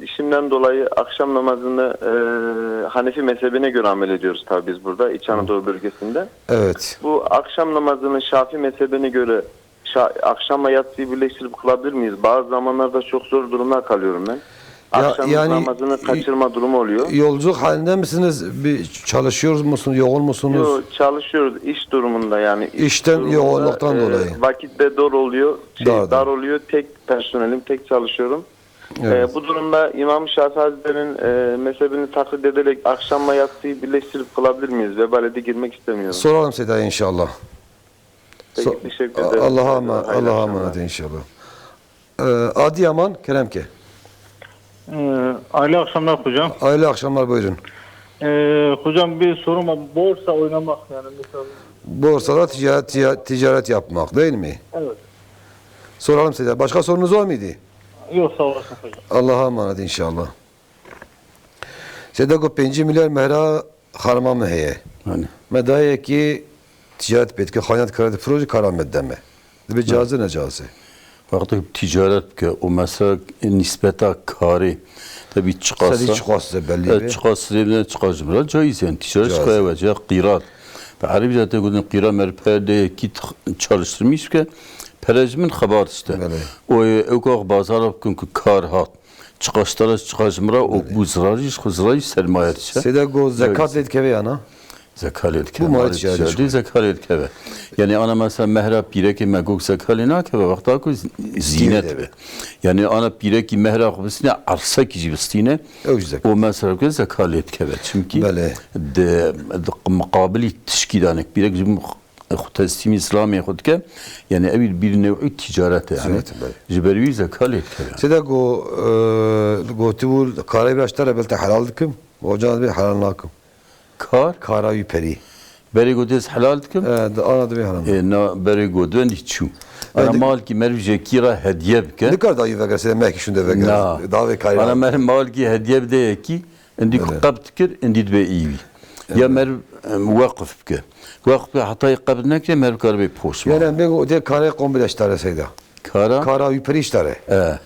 işimden dolayı akşam namazını, e, Hanefi mezhebine göre amel ediyoruz tabii biz burada, İç Anadolu bölgesinde. Evet. Bu akşam namazını Şafii mezhebine göre şa-, akşamla yatsıyı birleştirip kılabilir miyiz? Bazı zamanlarda çok zor durumda kalıyorum ben. Ya, Akşam yani, namazını kaçırma durumu oluyor. Yolculuk halinde misiniz? Bir çalışıyor musunuz? Yoğun musunuz? Yok, çalışıyoruz. İş durumunda yani. İş İşten durumunda, yoğunluktan e, dolayı. Vakit de dar oluyor. Şey, Dar, dar dar. oluyor. Tek personelim, tek çalışıyorum. Evet. E, bu durumda İmam Şafii Hazretleri'nin e, mezhebini taklit ederek akşamla yatsıyı birleştirip kılabilir miyiz? Vebalede girmek istemiyorum. Soralım Seyda inşallah. Peki, So- teşekkür ederim. Allah'a ema- Hayırlı Allah'a akşamlar. Emanet inşallah. Ee, Adiyaman, Keremke. Ee, hayırlı akşamlar hocam. Hayırlı akşamlar, buyurun. Ee, hocam, bir sorum var. Borsa oynamak yani mesela. Borsada ticaret, tica- ticaret yapmak değil mi? Evet. Soralım size. Başka sorunuz var mıydı? Yok, sağ olasın hocam. Allah'a emanet inşallah. Sede ku pêncî milyar mehra xanima me heye. Hani? Me dayekî ticaret pê dike, xaniyat kare difiroşî, kara me deme. Dibe cazî ne cazî? Wextê ku ticaret bike û mesela nîsbeta karê, tebî çiqas Sedî e, çiqas e belli e, be. Çiqas rê bide, çiqas ji min re caiz e. Yani ticaret Caiz. Çiqas e, qîrat. Bi erebî de tê gotin qîrat, merpeyde yekî çalıştırmış bike, pere ji min xebat işte. Belê. O, e, ew ka bazara bikin ku kar hat. Çiqaş te re, çiqaş ji min re, û Belê. Bu zirarî ji xwe zirarî sermaye diçe. Seyda got zekat lê dikeve ya na? Zekat lê dikeve, Bu malê malê ticaretî ticaretî, zekat lê dikeve. Yani ana mesela mehra pîrekê me got zekat lê nakeve, wexta ku z- zînet be. Yani ana pîrekî mehra xwe bistîne, ersekî jî bistîne, Ew jî zekat. O mesela ku zekat lê dikeve. Çimkî Belê. Di, di muqabilî tişkî danik pîrek ji xwe teslîmî Îslamê xwe dike, yani ew bir new'î ticaret e, yani. Ticaret e, belê. Ji ber wî zekat lê dikeve. Seyda go, e, gotibû, karê bira ji te re bel te helal dikim, hoca dibê helal nakim. Kar? Kara wî perî. Berê gotê ez helal dikim? E, di ana dibê helal nakim. E, na, berê gotibê, endî çû. Ana Endî- malkî merv jekî re hediye bike. Nikar dayî vegere, seyda mehkî şûnde vegere. Na. Davê karê Ana nake. Merv malkî hediye bide yekî, Endî ku Evet. Qebd kir, endî dibe î wî. Ya Evet. Meriv, em, weqf bike. Weqf bike, heta yê qebd nekire, meriv karibe poşman. Yani em bêgo, de karê qom bile ji te re seyda. Kara? Kara wî pirî ji te re. E.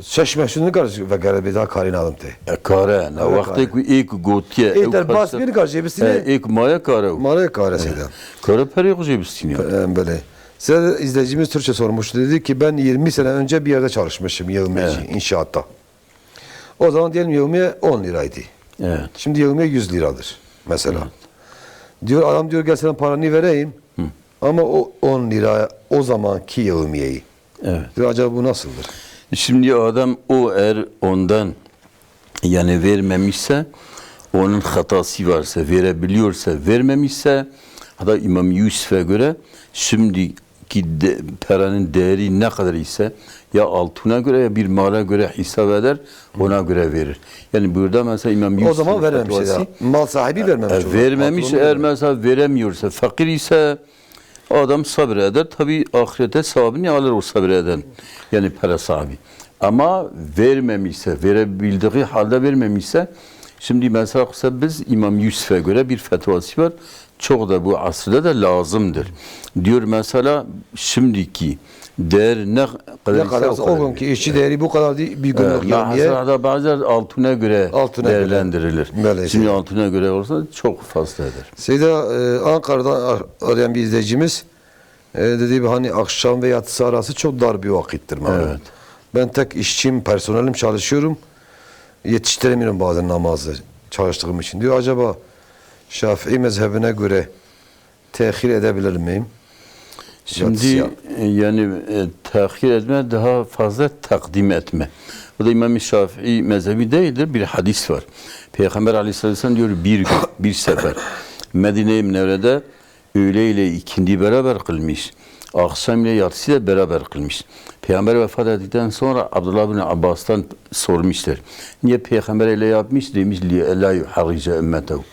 Şeş meşûn nikar vegere bê da karê nadim te. E, kare, ne. Kare, Wextê kare. Ku ê ku gotiye, Ê ew derbas kase- bî nikar jê bistîne. E, ê ku maye kare ew. Mare kare seyda. Kare perê xwe jê bistîne. E, belê. Size izleyicimiz Türkçe sormuştu. Dedi ki, "Ben yirmi sene önce bir yerde çalışmışım, yevmeci, Evet. inşaatta." O zaman diyelim yevmiye on liraydı. Evet. Şimdi yevmiye yüz liradır mesela. Evet. Diyor adam diyor, "Gel senin paranı vereyim." Hı. Ama o on lira o zamanki yevmiyeyi. Evet. Diyor, acaba bu nasıldır? Şimdi adam o eğer ondan yani vermemişse, onun hatası varsa, verebiliyorsa, vermemişse, hatta İmam Yusuf'e göre şimdi ki de, paranın değeri ne kadar ise ya altına göre ya bir mala göre hesap eder, ona göre verir. Yani burada mesela İmam Yusuf'un O zaman vermemiş fetvası, ya. Mal sahibi vermemiş e, olur. Vermemiş, Patronu eğer vermemiş. Mesela veremiyorsa, fakir ise o adam sabır eder. Tabi ahirete sevabını alır o sabır eden. Yani para sahibi. Ama vermemişse, verebildiği halde vermemişse, şimdi mesela kısa biz İmam Yusuf'e göre bir fetvası var. Çok da bu asırda da lazımdır. Diyor mesela şimdiki değer ne kadar Ne ise kadar o o kadar günkü verir. İşçi değeri bu kadar değil, bir günlük Evet, yevmiye. Mesela da bazen altına göre Altına göre. Değerlendirilir. Böyle Şimdi şey. Altına göre olsa çok fazla eder. Seyda, e, Ankara'dan ar- arayan bir izleyicimiz, e, dedi, hani akşam ve yatsı arası çok dar bir vakittir malum. Evet. Ben tek işçiyim, personelim, çalışıyorum. Yetiştiremiyorum bazen namazı çalıştığım için. Diyor, acaba Şafii mezhebine göre tehir edebilir miyim? Şimdi Yatsıya. E, yani e, tehir etme daha fazla takdim etme. Bu da İmam-ı Şafii mezhebi değildir. Bir hadis var. Peygamber aleyhisselam diyor bir gün, bir sefer Medine-i Münevvere'de öğle ile ikindi beraber kılmış. Akşam ile yatsıyı da beraber kılmış. Peygamber vefat ettikten sonra Abdullah bin Abbas'tan sormuşlar. Niye peygamber öyle yapmış? Demiş, "Li la yuharrice ümmetehu."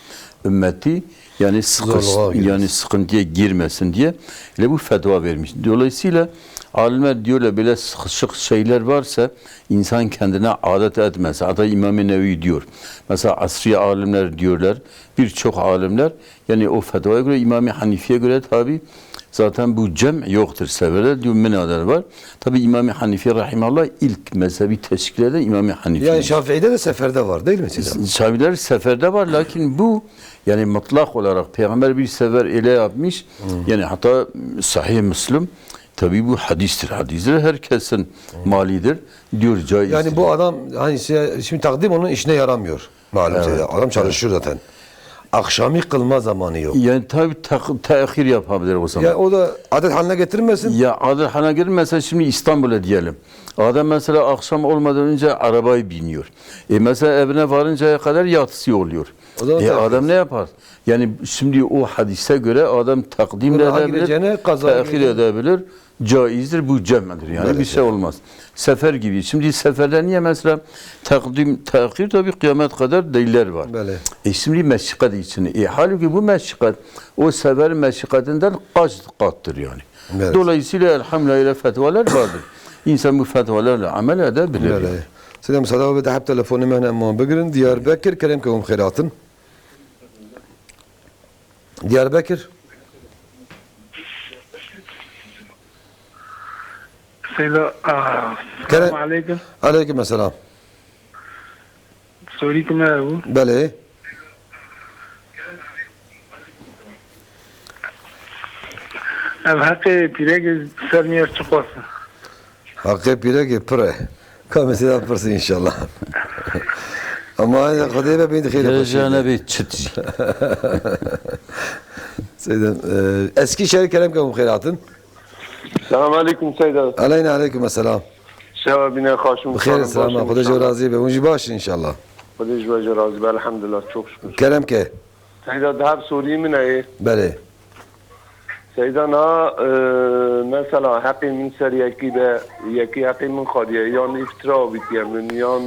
Ümmeti yani sıkış, Zorluğa girmesin. Yani sıkıntıya girmesin diye öyle bu fetva vermiş. Dolayısıyla alimler diyorlar böyle sıkışık şeyler varsa insan kendine adet etmez. Hatta İmam-ı Nevevi diyor. Mesela asri alimler diyorlar, birçok alimler yani o fetvaya göre İmam-ı Hanifi'ye göre tabi zaten bu cem yoktur severde diyor, minader var. Tabi İmam-ı Hanifi rahimallah ilk mezhebi teşkil eden İmam-ı Hanifi. Yani Şafii'de de seferde var değil mi Seyda? Şafiiler seferde var lakin bu yani mutlak olarak peygamber bir sefer öyle yapmış yani hatta Sahih Müslim tabi bu hadistir, hadistir herkesin malidir diyor caiz. Yani bu adam hani size- şimdi takdim onun işine yaramıyor. Malum Evet. Seyda. Adam çalışıyor zaten. Akşamî qilma zamanı yok. Yani tabii tak-, tehir yapabilir o zaman. Ya o da adet haline getirmesin. Ya adet haline getirmese şimdi İstanbul'a diyelim. Adam mesela akşam olmadan önce arabayı biniyor. E mesela evine varıncaya kadar yatsıya oluyor. O zaman E tehir. Adam ne yapar? Yani şimdi o hadise göre adam takdim de Günaha edebilir, gireceğine kazaya tehir gireceğine. Edebilir. Caizdir, bu cem'dir yani. Böyle bir şey yani. Olmaz. Sefer gibi. Şimdi seferde niye mesela takdim, tehir tabii kıyamet kadar deliller var. Böyle. E şimdi meşikkat için. E halbuki bu meşikkat o sefer meşikkatinden kaç kattır yani. Böyle. Dolayısıyla elhamdülillah öyle fetvalar vardır. İnsan bu fetvalarla amel edebilir. Böyle. Yani. Selam, selam ve dehab telefonu mehne emman bigirin. Diyarbekir, kerem ke hûn xêratin. Diyarbekir. Seyda, ah, Kere- selamun aleyküm. Aleyküm selam. Sorî ku me bû. Belê. Ev heqê pîrekê ser niyar çiqas e? Heqê pîrekê pir e. Ka mesela pirsî inşallah. Ama Xwedê be bin xêr. Geleceğine bir çıt. Seyden, e, Eskişehir kerem ke hûn xêr hatin. Selamun aleyküm Seyda. Aleyna aleyküm selam. Şeva bîne xaşim. Bi xêr, selama. Xwedê ji we razî be. Hûn jî baş in inşallah. Xwedê ji we jî razî be. Elhamdulillah. Çok şükür. Kerem ke. Seyda, dehab sorî min e. Belê. Seyda, na, e, mesela heqê min ser yekî be, yekî heqê min xwariye, yan îftira avîtiye min, yan,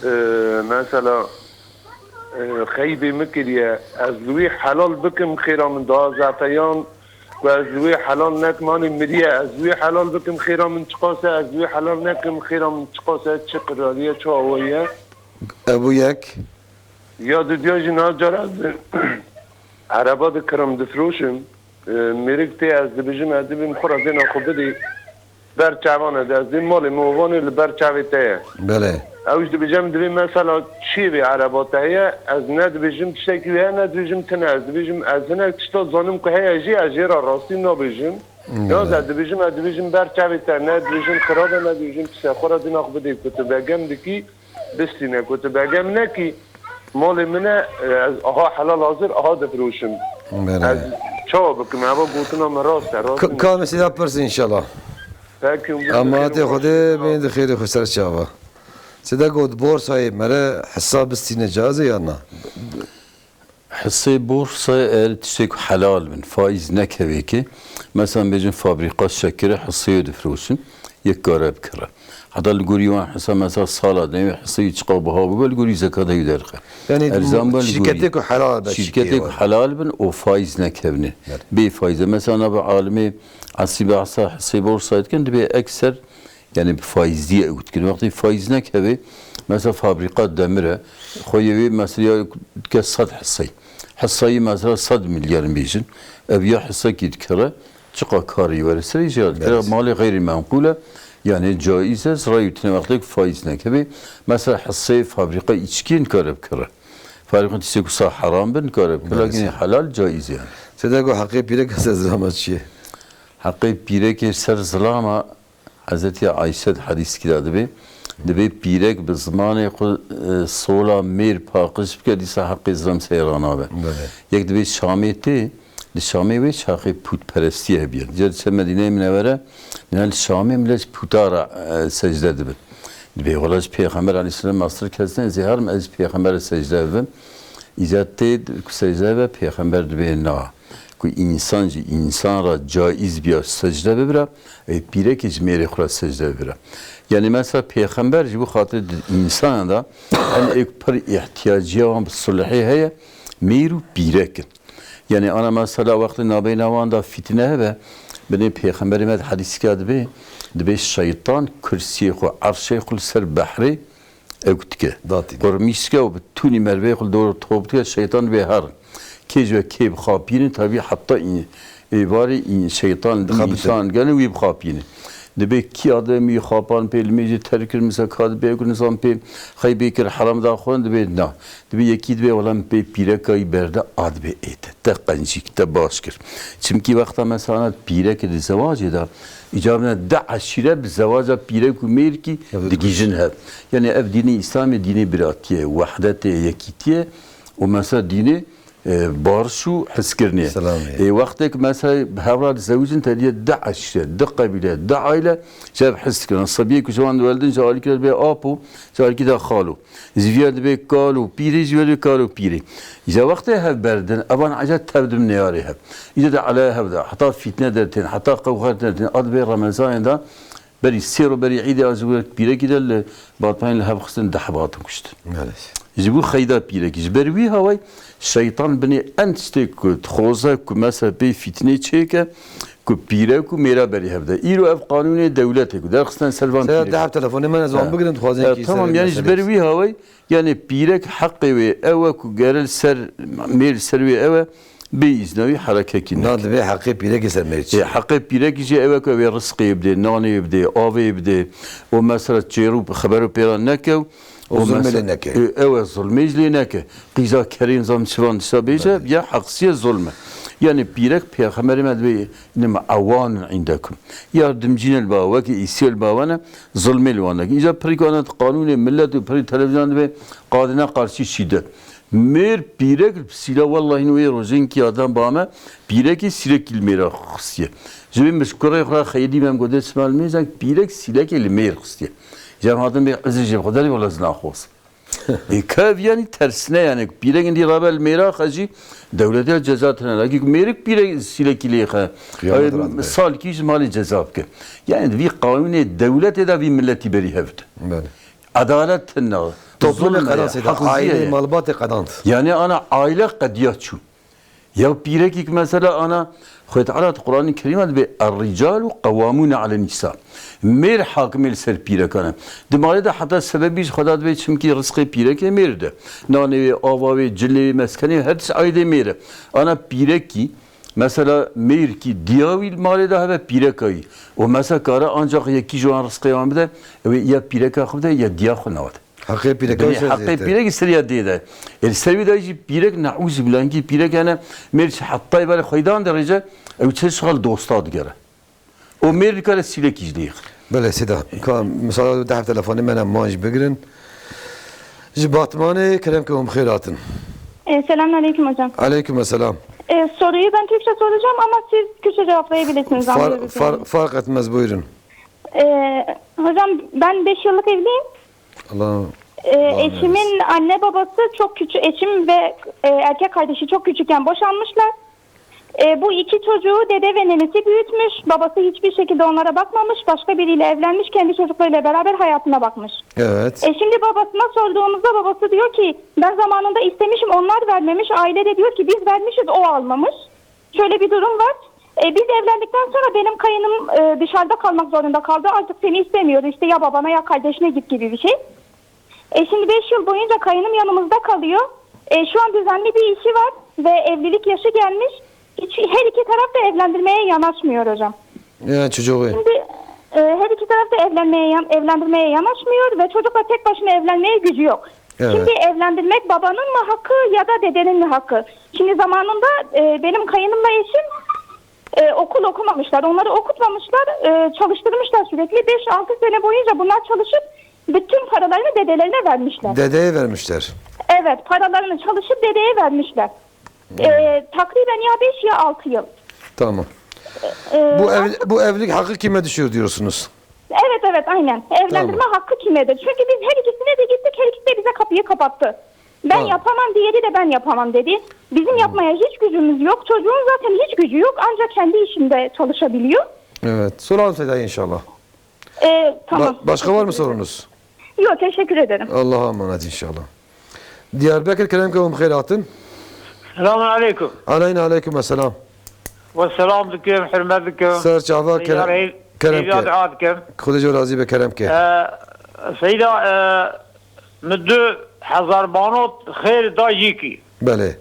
e, mesela, e, xeybê min kiriye, ez li wî helal bikim xêra min daha zehfe, yan ku ez li wî helal nekim, hanî miriye, ez li wî helal bikim xêra min çiqas e, ez li wî helal nekim xêra min çiqas e, çi qirariye, çi awayî ye? Ev bû yek. Ya dudiya jî niha cara ez ereba dikirim, difiroşim. E, mêrik tê ez dibêjim, ez dibêm xwe re dêna xwe bidî. Ber çavan e, ez dêm malê min û vanê li ber çavê te ye. Belê. Ew jî dibêje min divê mesela çiyê vê ereba te heye, ez ne dibêjim tiştekî wê heye, ne dibêjim tune. Ez dibêjim ez hinek tişta zanim ku heye jî, ez jê re rastî nabêjim. Ya Belê. Ez dibêjim, ez dibêjim ber çavê te, ne dibêjim xirab e, ne dibêjim pis e. Xwe re dêna xwe bidê ku tu begem dikî, bistîne ku tu begem nekî, malê min e, ez aha helal hazir, aha difiroşim. Belê. Ez çawa bikim? Eva gotina min rast e, rast Ka-, e. Ka mesela pirsî inşallah. Peki, Ama hatê Xwedê bê di xêrê xwe ser çava. Sede got borsayê mere hesab bistîne cazê ya na? Hisê borsa eğer tiştek helal bin, faiz nekevê ki, mesela bêjin fabrika şekere hiseyê difiroşin, yek kare bikire. Heta li gorî wan hisa mesela sala demê hiseyê çiqa biha bibe, li gorî zekata wî derxe. Yani Erzan be li gorî şirketê ku helal be, şirketê ku helal bin, o faiz nekevne. Evet. Bê faize. Mesela na bi alimê esî behsa hisê borsa dikin, dibê ekser Yani bi faizî ew dikin. Wextê faiz nekeve, mesela fabrika demir e, xwe yê wê mesela dike sed hissey. Hisseyî mesela sed milyar bêjin. Ev ya hissekî dikire, çiqa karî were serê jî dikire. Evet. Malê xeyrî menqûl e. Yani caiz e, rayû tine wextê ku faiz nekeve. Mesela hisseyê fabrika îçkî nikare bikire. Fabrika tiştê ku sa heram bin nikare bikire. Evet. Lakin helal caiz yani. Sede ku heqê pîrek ser zilama çi ye? Heqê pîrekê ser zilama Hezretî Ayşe di hedîskî de dibê, dibê pîrek bi zimanê xwe, e, sola mêr paqij bike, dîsa heqê zilam seyra nabe. Belê. Yek dibê Şamê tê, di Şamê wê çaxê pûtperestiyê hebiye. Dice diçe Medîneyê Minewere, ne li Şamê millet ji pûta re, e, secde dibin. Dibê wela ji Pêxember aleyhisselam astir kes ne, ez ê herim ez ji Pêxember re secde bibim. Îca tê ku secde be, Pêxember dibê na. Ku însan ji însan re caiz biya secde bibira, ê pîrekê ji mêrê xwe re secde bibira. Yanî mesela pêxember ji bo xatirê di însanan de, em ê pir îhtiyacîya wan bi sulhê heye, mêr û pîrek in. Yanî ana mesela wextê nabeyna wan de fîtne hebe, binê pêxemberê me di hedîsika dibê, dibê şeytan kursiyê xwe, erşê xwe li ser behrê Ew dike. Datî. Qurmîş dike û bi tûnî merveyê xwe li dor top dike, şeytan dibê herin. Kê ji we kê bixapînin, tabî heta în-, êvarê în-, şeytan li Dixebite. Însan gene wî bixapînin. Dibê kî adem wî xapan pê li mêjê terk kir, miseka dibê ku nizam pê xeybê kir, heram da xwe dibê na. Dibê yekî dibê wela min pê pîreka wî berde a dibê ê te. Te qencîk, te baş kir. Çimkî wexta mesela pîrek di zewacê de, îcabine di eşîre bi zewaca pîrek û mêrkî Evet. digihîjin hev. Yani ev dînê Îslamê dînê biratiyê, wehdetê, yekîtiyê, Û mesela dînê, e, barş û hizkirinê. Selamê. Ê wextê ku mesela hevra dizewicin te diye di eşîre, di qebîle, di aile, ji hev hiz dikin. Sebiyê ku ji wan diweldin, ji alîkî re dibê apo, ji alîkî de xalo. Ji vî re dibê kal û pîrê, ji vî re dibê kal û pîrê. Îca wextê hev berdin, evan îca tev dibin neyarê hev. Îca de elaya hev de, heta fîtne dertên, heta qewxer dertên, a dibê Remezanê de, berî sê ro berî Îdê a ji wir pîrekî de li Batmanê li hev xistin, deh hev hatin kuştin. Belê. Ji bo xeyda pîrekî. Ji ber wî hawayî şeytan binê en tiştê ku dixwaze ku mesela pê fîtinê çêke, ku pîrek û mêra berî hev de. Îro ev qanûnê dewletê ku derxistin ser van Seya pîrek. Deheb telefonê me ne, ez wan Ha. bigirin, dixwazin Ha, kî tamam, serê yani ji meselê ber wî hawayî, yani pîrek heqê wê ew e ku gere li ser, mêr li ser wê ew e, bê îzna wî herekekî Na neke. Divê heqê pîrekê ser mêr çi? Ê, heqê pîrekî jî ew e ku ew ê rizqê bidê, nanê bidê, avê bidê. Û mesela çêrû xeber û pêra neke û Û zulmê mesela lê neke. Ê, ew e, zulmê jî lê neke. Qîza kerên zam çivan dişa bêje, Belê. ya heqsiye zulm e. Yani pîrek pêxemberê me dibê, inim ewanin indekum. Yardimcî ne li ba, wekî îsiyê li ba we ne, zulmê li wan neke. Îca pirî ku ana qanûnê millet û pirî televîzyon dibê, qadine qarşî şîdet. Mêr pîrek li sîla, wellahî wê rojên kî adam ba me, pîrekî sîrekî li mêra xistiye. Ji vê min ji kurê xwe xeyrî me, em gote çima li mêr, zek pîrek sîlekê li mêr xistiye. Ji em hatin bê izin jê xwe derê, wela zina xwest. Ê, kev yanî tersine, yani pîrek indî rabe li mêra xwe jî dewlete ceza tine. Lakî mêrik pîrek sîlekî lê xe. Qiyamet Ew rat be. Salkî ji malê ceza bike. Yani vî qanûnê dewletê de vî milletî berî hev de. Belê. Edalet tine. Toplumê Zulm e, qedans êda, heqizîye aileyê ye. Malbatê qedans. Yani ana aile qediya çû. Ya pîrekî ki mesela ana Xwedê Teala di Qur'anê Kerîma dibê, "Er-ricalu qewwamûne alen nîsa." Mêr hakimê li ser pîrekan e. Di malê de heta sebebî ji Xweda dibê, çimkî rizqê pîrekê mêr de. Nanê wê, ava wê, cilê wê, meskenê wê, her tişt aîdê mêr e. Ana pîrekî, mesela mêrkî diya wî li malê de hebe pîreka wî. Û mesela kare ancak yekî ji wan rizqê wan bide, ew ê ya pîreka xwe bide ya diya xwe nawe de. Heqê pîreka Binê wî ser heqê zêdetir. Pîrek siriya dê de. Ê, li ser wî de jî pîrek, neûzubîllah, hinkî pîrek hene, mêr ji heta berê xweydan de rêce, ew çi şixal dosta digere. O mêr dikare sîlekî ji dê. Belê, sida. Ka, misal deh telefonê me ne, man jî bigirin. Ji Batmanê kerem ke hûn bi xêr hatin. E, selamun aleyküm hocam. Aleyküm selam. E, soruyu ben Türkçe soracağım ama siz Kürtçe cevaplayabilirsiniz, Far-, anlıyoruz far-, yani. Fark etmez, buyurun. E, hocam ben beş yıllık evliyim. Allah Ee, Allah eşimin vermesin. Anne babası çok küçük, eşim ve e, erkek kardeşi çok küçükken boşanmışlar. Ee, bu iki çocuğu dede ve nenesi büyütmüş. Babası hiçbir şekilde onlara bakmamış, başka biriyle evlenmiş, kendi çocuklarıyla beraber hayatına bakmış. Evet. E, şimdi babasına sorduğumuzda babası diyor ki, "Ben zamanında istemişim, onlar vermemiş." Aile de diyor ki, "Biz vermişiz, o almamış." Şöyle bir durum var. E, biz evlendikten sonra benim kayınım e, dışarıda kalmak zorunda kaldı. "Artık seni istemiyoruz, işte ya babana ya kardeşine git" gibi bir şey. E, şimdi beş yıl boyunca kayınım yanımızda kalıyor. E, şu an düzenli bir işi var ve evlilik yaşı gelmiş. Hiç, her iki taraf da evlendirmeye yanaşmıyor hocam. Ya çocuğu. Şimdi e, her iki taraf da evlenmeye yan- evlendirmeye yanaşmıyor ve çocukla tek başına evlenmeye gücü yok. Evet. Şimdi evlendirmek babanın mı hakkı ya da dedenin mi hakkı? Şimdi zamanında e, benim kayınımla eşim e, okul okumamışlar, onları okutmamışlar, e, çalıştırmışlar sürekli. Beş altı sene boyunca bunlar çalışıp bütün paralarını dedelerine vermişler. Dedeye vermişler. Evet, paralarını çalışıp dedeye vermişler. E, takriben ya beş ya altı yıl. Tamam. E, Bu ev, bu evlilik hakkı kime düşüyor diyorsunuz? Evet, evet, aynen. Evlendirme Tamam. hakkı kimedir? Çünkü biz her ikisine de gittik, her ikisi de bize kapıyı kapattı. Ben Tamam. yapamam, diğeri de ben yapamam dedi. Bizim yapmaya hiç gücümüz yok. Çocuğun zaten hiç gücü yok. Ancak kendi işinde çalışabiliyor. Evet. Soralım Seda'ya inşallah. Ee, tamam. Ba- başka var mı sorunuz? Yok, teşekkür ederim. Allah'a emanet inşallah. Diyarbakır, kerem ke hûn bi xêr hatin. Selamun aleyküm. Aleyna aleyküm selam. Ve selam dikim, hürmet dikim. Ser çava Seyda kerem, Reis, kerem Seyda ke. Dua dikim. Xwedê ji razî be, kerem ke. Ee, Seyda, e, min du hezar manot xêr da jîkî. Belê.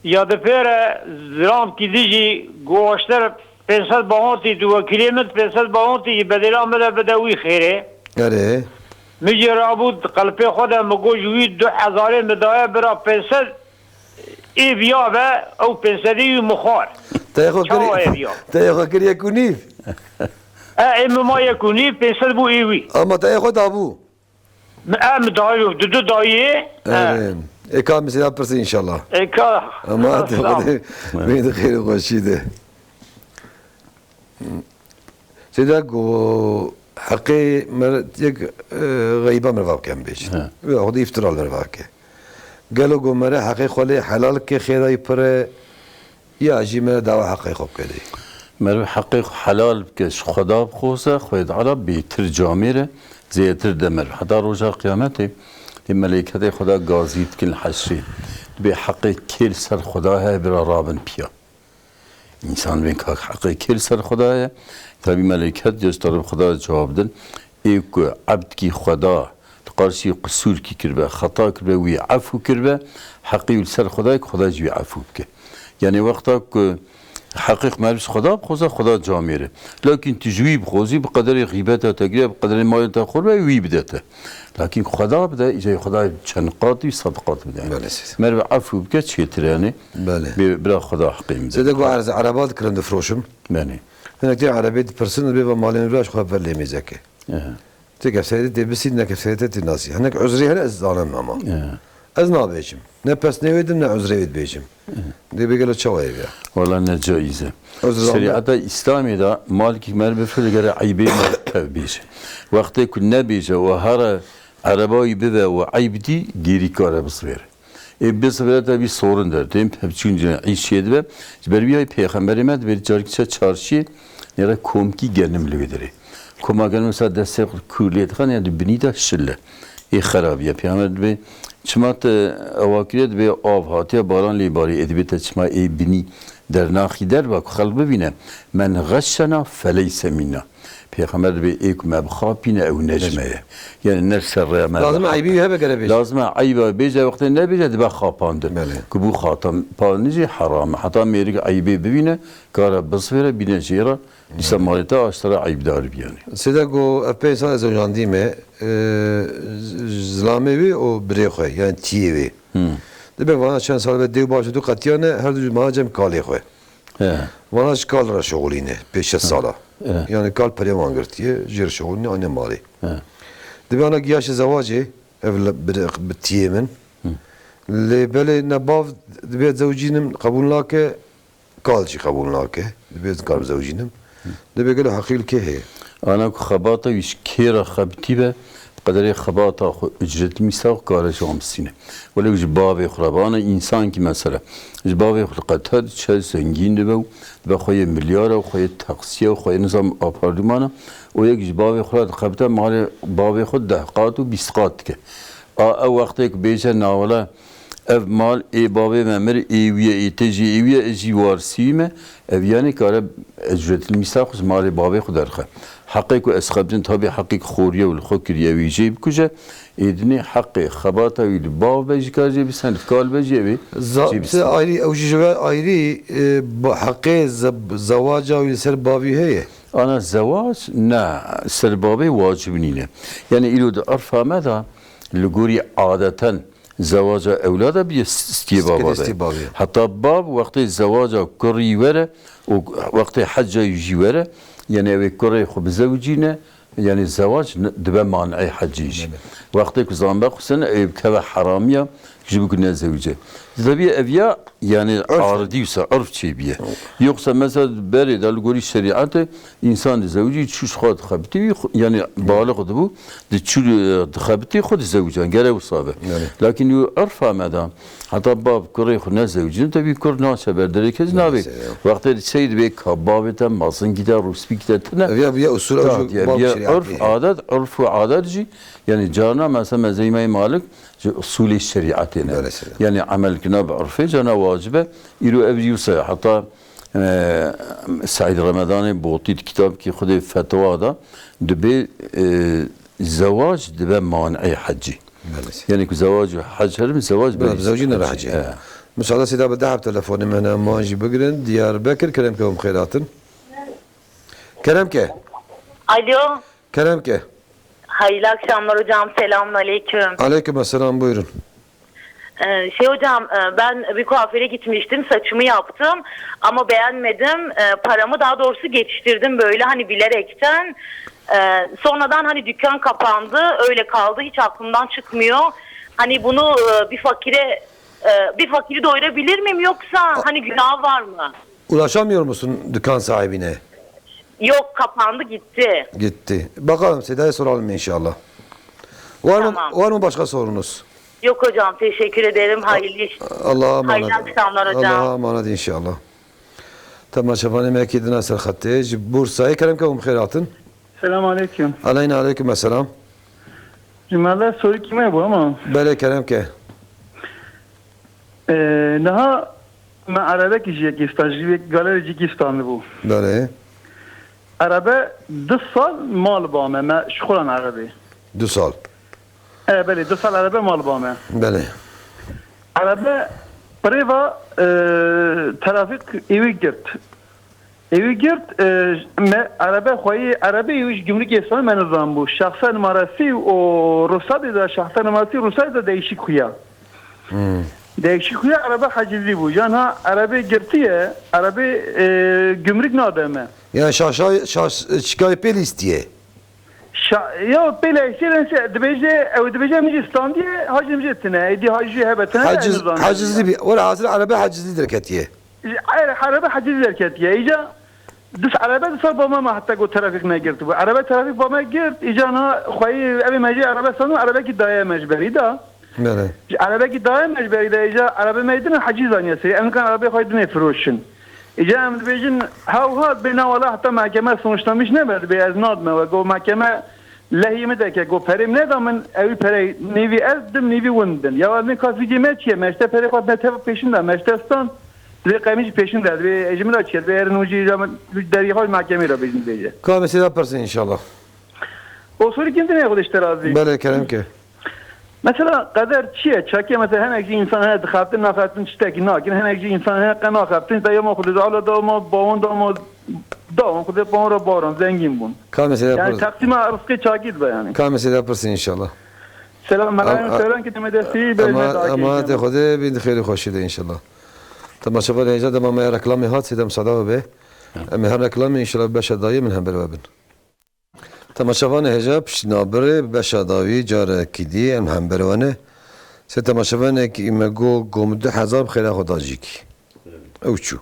Ya di pêre zilamkî dijî guwaştir pênc sed bahotî, di wekîlê min pênc sed bahotî ji bedêla min de bide wî xêrê. Erê. Min jî rabû di qelpê xwe de, min got, ji wî du hezarê min daye bira pênc sed, ê viya be, ew pênc sedê wî min xwar. Te xwe Çawa kiriye, ê viya? Te xwe kiriye ku nîv? E, ê min ma yek û nîv, pênc sed bû ê wî. Ama te xwe dabû. Mi, e, mi dayî, du, du dayî, e. Erê. Ê ka min sêda pirsin înşallah. Ê ka. Ama hadi Sağ ol. Hadi. Beni de xêr û xweşî de. Sêda ku heqê mer yek, e, xeyba merva bikem bêjin. He. Ve xwedî îftira li merva ke. Gelo ku mere heqê xwe lê helal ke xêra wî pir e, ya jî mere dawa heqê xwe bike dê. Meriv heqê xwe helal bike, ji Xweda bixwaze, Xwedê Teala bêtir camêr e, zêdetir de meriv. Heta roja qiyametê, ê melêketê Xweda gazî dikin li heşrê. Dibê heqê kê li ser Xweda heye, bira rabin piya. Însan bên ka heqê kê li ser Xweda ye? Tabî melêket ya ji teref Xweda cewab din. Ê ku ebdkî Xweda li qarşî qisûrkî kiribe, xeta kiribe, wî efû kiribe, heqî wî li ser Xweda ye ku Xweda jî wî efû bike. Yanî wexta ku heqê xwe meriv ji Xweda bixwaze, Xweda camêr e. Lakin tu ji wî bixwazî, bi qederê xîbeta te gire, bi qederê malê te xwe be, wî bide te. Lakin Xweda bide, îca Xweda çend qat wî sed qat bide. Belê, sê. Meriv efû bike çêtir e, yanî. Belê. Bê, bira Xweda heqê min de. Sêde ku erz ereba dikirin difroşim. Belê. Hinek tê erebê dipirsin, dibê va malê min bira ji xwe ver lê mêzeke. Ehe. Tê kefserê tê bisî, ne kefserê tê nasî. Hinek uzrê hene ez zanim ama. Ehe. Ez nabêjim. Ne pesnê wê dim, ne uzrê wê dibêjim. Ehe. Dê bê gelo çawa ye ya? Wala ne caiz e. Uzr zame. Şerîeta Îslamê de malkî meriv bifir digere eybê me tev bêje. Wextê ku nebêje û here ereba wî bibe û eyb dî, gêrî kare bisvêre. Ê bi sifireta vî sorin der. Tên pevçûn cine îşê dibe. Ji ber wî hay pêxemberê me dibê carkî çe çarşiyê nêre komkî genim li wê derê. Koma genim wisa destê xwe kûr lê dixan ya di binî de şil e. Ê xerabiye. Pêxember dibê çima te ewa kiriye dibê av hatiye baran lê barê. Ê dibê te çima ê binî dernaxî derva ku xelk bibîne. Men xeşena feleyse minna. Pêxember dibê ê ku me bixapîne ew ne ji me ye. Yani ne ser rêya me. Lazim e eybî hebe gere bêje. Lazim e eyba bêje, wextê nebêje dibe xapandin. Belê. Ku bû xapandin jî heram e. Heta mêrik eybê bibîne, kare bisvêre bîne jê re, dîsa malê te aştera eybdar bî yani. Sêde ku ev pênc sal ez zewcandî me, e, z-, zilamê wê û birê xwe, yani tiyê wê. Hmm. Dibe vana çend sal be dêw baş û du qetiyane, her du mala cem kalê xwe. He. Vana ji kal re şixulîne, pê şeş sala. He. Yani kal perê wan girtiye, jê re şixulîne, ane malê. He. Dibe ana giya ji zewacê, ev li, bi, bi tiyê min. Hı. Lê belê ne bav dibe zewcînim, qebûl nake, kal jî qebûl nake. Dibe ez karim zewcînim. Hı. Dibe gelo heqî li kê heye? Ana ku xebata wî ji kê re xebitî be, Qederê xebata xwe, ucret mîsa xwe kare ji wan bistîne. Wele ji bavê xwe re, bana însankî mesela, ji bavê xwe diqete, diçe zengîn dibe û dibe xwe yê milyara û xwe yê taksiya û xwe yê nizam apartmana û yek ji bavê xwe re dixebite malê bavê xwe deh qat û bîst qat dike. A ew wextê ku bêje nawele Ev mal ê bavê me mir, ê wî ye, ê te jî ê wî ye, ez jî warisî wî me. Ev yanî kare ez ucretil mîsa xwe ji malê bavê xwe derxe. Heqê ku ez xebitînim, tabî heqê ku xoriye û li xwe kiriye, wî jê bikuje. Ê dinê heqê xebata wî li bav be jî kar jê bistîne, li kal be jî ew ê Za-, jê bistîne. Ayrî, ew jî ji we ayrî, e, ba-, heqê ze-, zewaca wî li ser bavî heye? Ana zewac ne, ser bavê wacib nîne. Yani îro di irfa me de li gorî adeten Zewaca ewlada bîye s-, stiyê baba be. Stiyê baba. Heta bab wextê zewaca kurî were û wextê hecca jî were, yani ew ê kurê xwe bizewicîne, yani zewac n-, dibe man'ê hecî jî. Evet. Wextê ku zanbe xwe sene, ew ê bikeve heramiya, ji bo ku nezewicê. Tabii ev ya, yani Urf. Aridî wisa, urf çêbiye. Yoksa mesela berê de li gorî şerîetê, Însan dizewicî, çû ji xwe dixebitî, wî xwe, yanî balix dibû, diçû, e, dixebitî, xwe dizewicî, gere wisa be. Belê. Lakin û irfa me de, heta bav kurê xwe nezewicîne, tevî kur naçe ber derê kes nabê. Neyse, ya. Wextê diçey dibê ka bavê te, masinkî te, rûspîkî te tune. Ev ya, ya usul, ev Tabii, ya, bab ya şerîetê urf, ye. Adet, urf û adet jî, yanî carna mesela mezhebê Malik, ji usulê şerîetê ne. Belê, seyda. Yanî emelkirina bi urfê carna wacib e. Îro ev jî wisa ye. Heta E, Seîd Remedanê Botî di kitabekî xwe de fetwa da, dibê, e, zewac dibe man'ê hecî. Belê. Yani ku zewac û hec herin, zewac Belê, belê. Zewcî nere hecî. E. Müsaade seyda bi dehab telefonê me hene, em wan jî bigirin. Diyarbekir, kerem ke, em xêr hatin. Kerem ke. Alo. Kerem ke. Hayırlı akşamlar hocam. Selamun aleyküm. Aleyküm selam, buyurun. Ee, şey hocam, e, ben bir kuaföre gitmiştim, saçımı yaptım ama beğenmedim. E, paramı daha doğrusu geçiştirdim böyle hani bilerekten. E, sonradan hani dükkan kapandı, öyle kaldı, hiç aklımdan çıkmıyor. Hani bunu e, bir fakire e, bir fakiri doyurabilir miyim yoksa hani günah var mı? Ulaşamıyor musun dükkan sahibine? Yok, kapandı, gitti. Gitti. Bakalım, Seda'ya soralım inşallah. Var mı, Tamam. Var mı başka sorunuz? Yok hocam, teşekkür ederim. Hayırlı iş. Allah'a emanet. Hayırlı akşamlar hocam. Allah'a emanet inşallah. Temaşevanê me yekî din ser xetê ji Bursayê, kerem ke hûn bi xêr hatin. Selam aleyküm. Aleyna aleyküm esselam. Cümle soru kime bu ama? Belê, kerem ke. Ee, daha me Arabek ji yekî stan, ji yek galerê ji yekî stan bu. Belê. Arabe du sal mal ba me, me şixulan Arabê. Du sal. E, belê, du sal Arebe mal ba me. Belê. Arebe prêva e, trafik êwî girt. Êwî girt, e, me Arebe xweyî, Arebe êwî ji gümrükê stan me nizan bû. Şahsen marasî û ruhsatê de, şahsen marasî ruhsatê de değişik xuya. Değişik xuya Arebe hacizî bû. Yan ha Arebe girtiye, Arebe e, gümrük nade me. Yani şaşa, şaş, çikayê pê lîstiye. Şa, ya pê lîstiye, dibêje, ew dibêje min jî standiye, hacî min jî tine. Êdî hacî hebe tine. Haciz, hacizli bir, were hazir Arebe hacizli derketiye. Arebe hacizli derketiye. Îca dis Arebe di ser bama me heta ku trafik me girt bû. Arebe trafik bama girt, îca na xweyî evê me jî Arebe sanû, Arebe ki daye me ji berî da. Belê. Ji Arebe ki daye me ji berî da, îca Arebe me dine hecî zaniye sê. Em kan Arebe xweyî dine firoşin. Îca em dibêjin, ha û ha dibê na wala heta mahkeme sonuçlanmış nebe, dibê ez nadime we. Go mahkeme lehî min deke, go perê min neda min, ewî perey nîvî ez dim, nîvî win din. Ya ez ne kasîcê me çiye, me işte perê xwe me tev pêşin da, me işte stan, dibê qemî jî pêşin da, dibê ejî min da çiye, dibê erin û jî îca min derî xwe mahkemê ra bêjin dibêje. Ka mesele pirsin inşallah. O sorî kin dinê xwe de işte razî. Belê, kerem ke. Mesela qeder çi ye? Çakiye mesela hinek jî însan hene dixebtin, naxebtin, tiştekî nakin. Hinek jî însan hene qe naxebtin. Te yema xwe dizala da ma bawon da ma dawon xwe dê bawon re baran zengîn bûn. Ka mesela Yani pirs- teqsîma rizqê çakî dibe yani. Ka mesela pirsin inşallah. Selam, melayên Am- seran ki deme destî be Ama me dakê emanetê inşallah. Xwedê bin xêrî xweşî de inşallah. Temaşevanê hêja dema me reklamê hat, sê de misada be. Em her reklamê inşallah beşa dayê min hember we bin. Temaşevanê hêja piştî nabirê beşa dawî carekî dî em hember we ne. Sê temaşevanekî me go, go min du hezar bi xêra xwe da jîkî. Ew çû.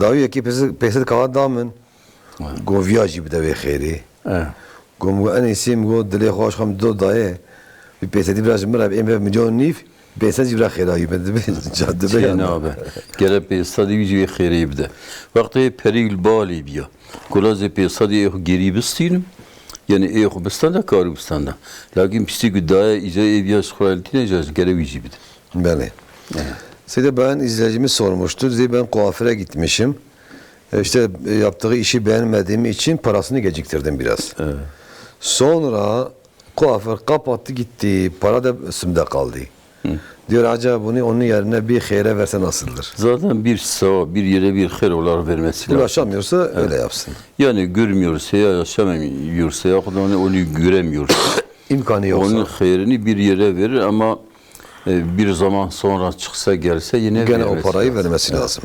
Dawî yekî pêsed, pêsed kawa da min. Go viya jî bide wê xêrê. Go min go enê sê min go dilê xwe ji xwe min do daye. Vî pêsedî bira ji min re êm be milyon nîv. Pêsed jî bira xêra wî be dibe. Ca dibe Çê ya. Nabe. Gere pêsedî wî jî wê xêrê bide. Wextê perî li balê biya. Kula zê pêsedî ê xwe gerî bistînim. Yani ê xwe bistanda, karû bistanda. Lakin piştî ku daye îca ê biya ji xwe eltîne, îca gere wî jî bide. Belê. Seyde, ben izleyicimiz sormuştu. Dedi, ben kuaföre gitmişim. E, işte, e, yaptığı işi beğenmediğim için parasını geciktirdim biraz. Evet. Sonra kuaför kapattı gitti. Para da üstümde kaldı. Diyor, acaba bunu onun yerine bir xêre verse nasıldır? Zaten bir sevap, bir yere bir hayır olarak vermesi lazım. Ulaşamıyorsa öyle yapsın. Yani görmüyorsa ya yaşamıyorsa ya onu, onu göremiyorsa. İmkanı yoksa. Onun hayrını bir yere verir ama e, bir zaman sonra çıksa gelse yine gene o parayı vermesi lazım.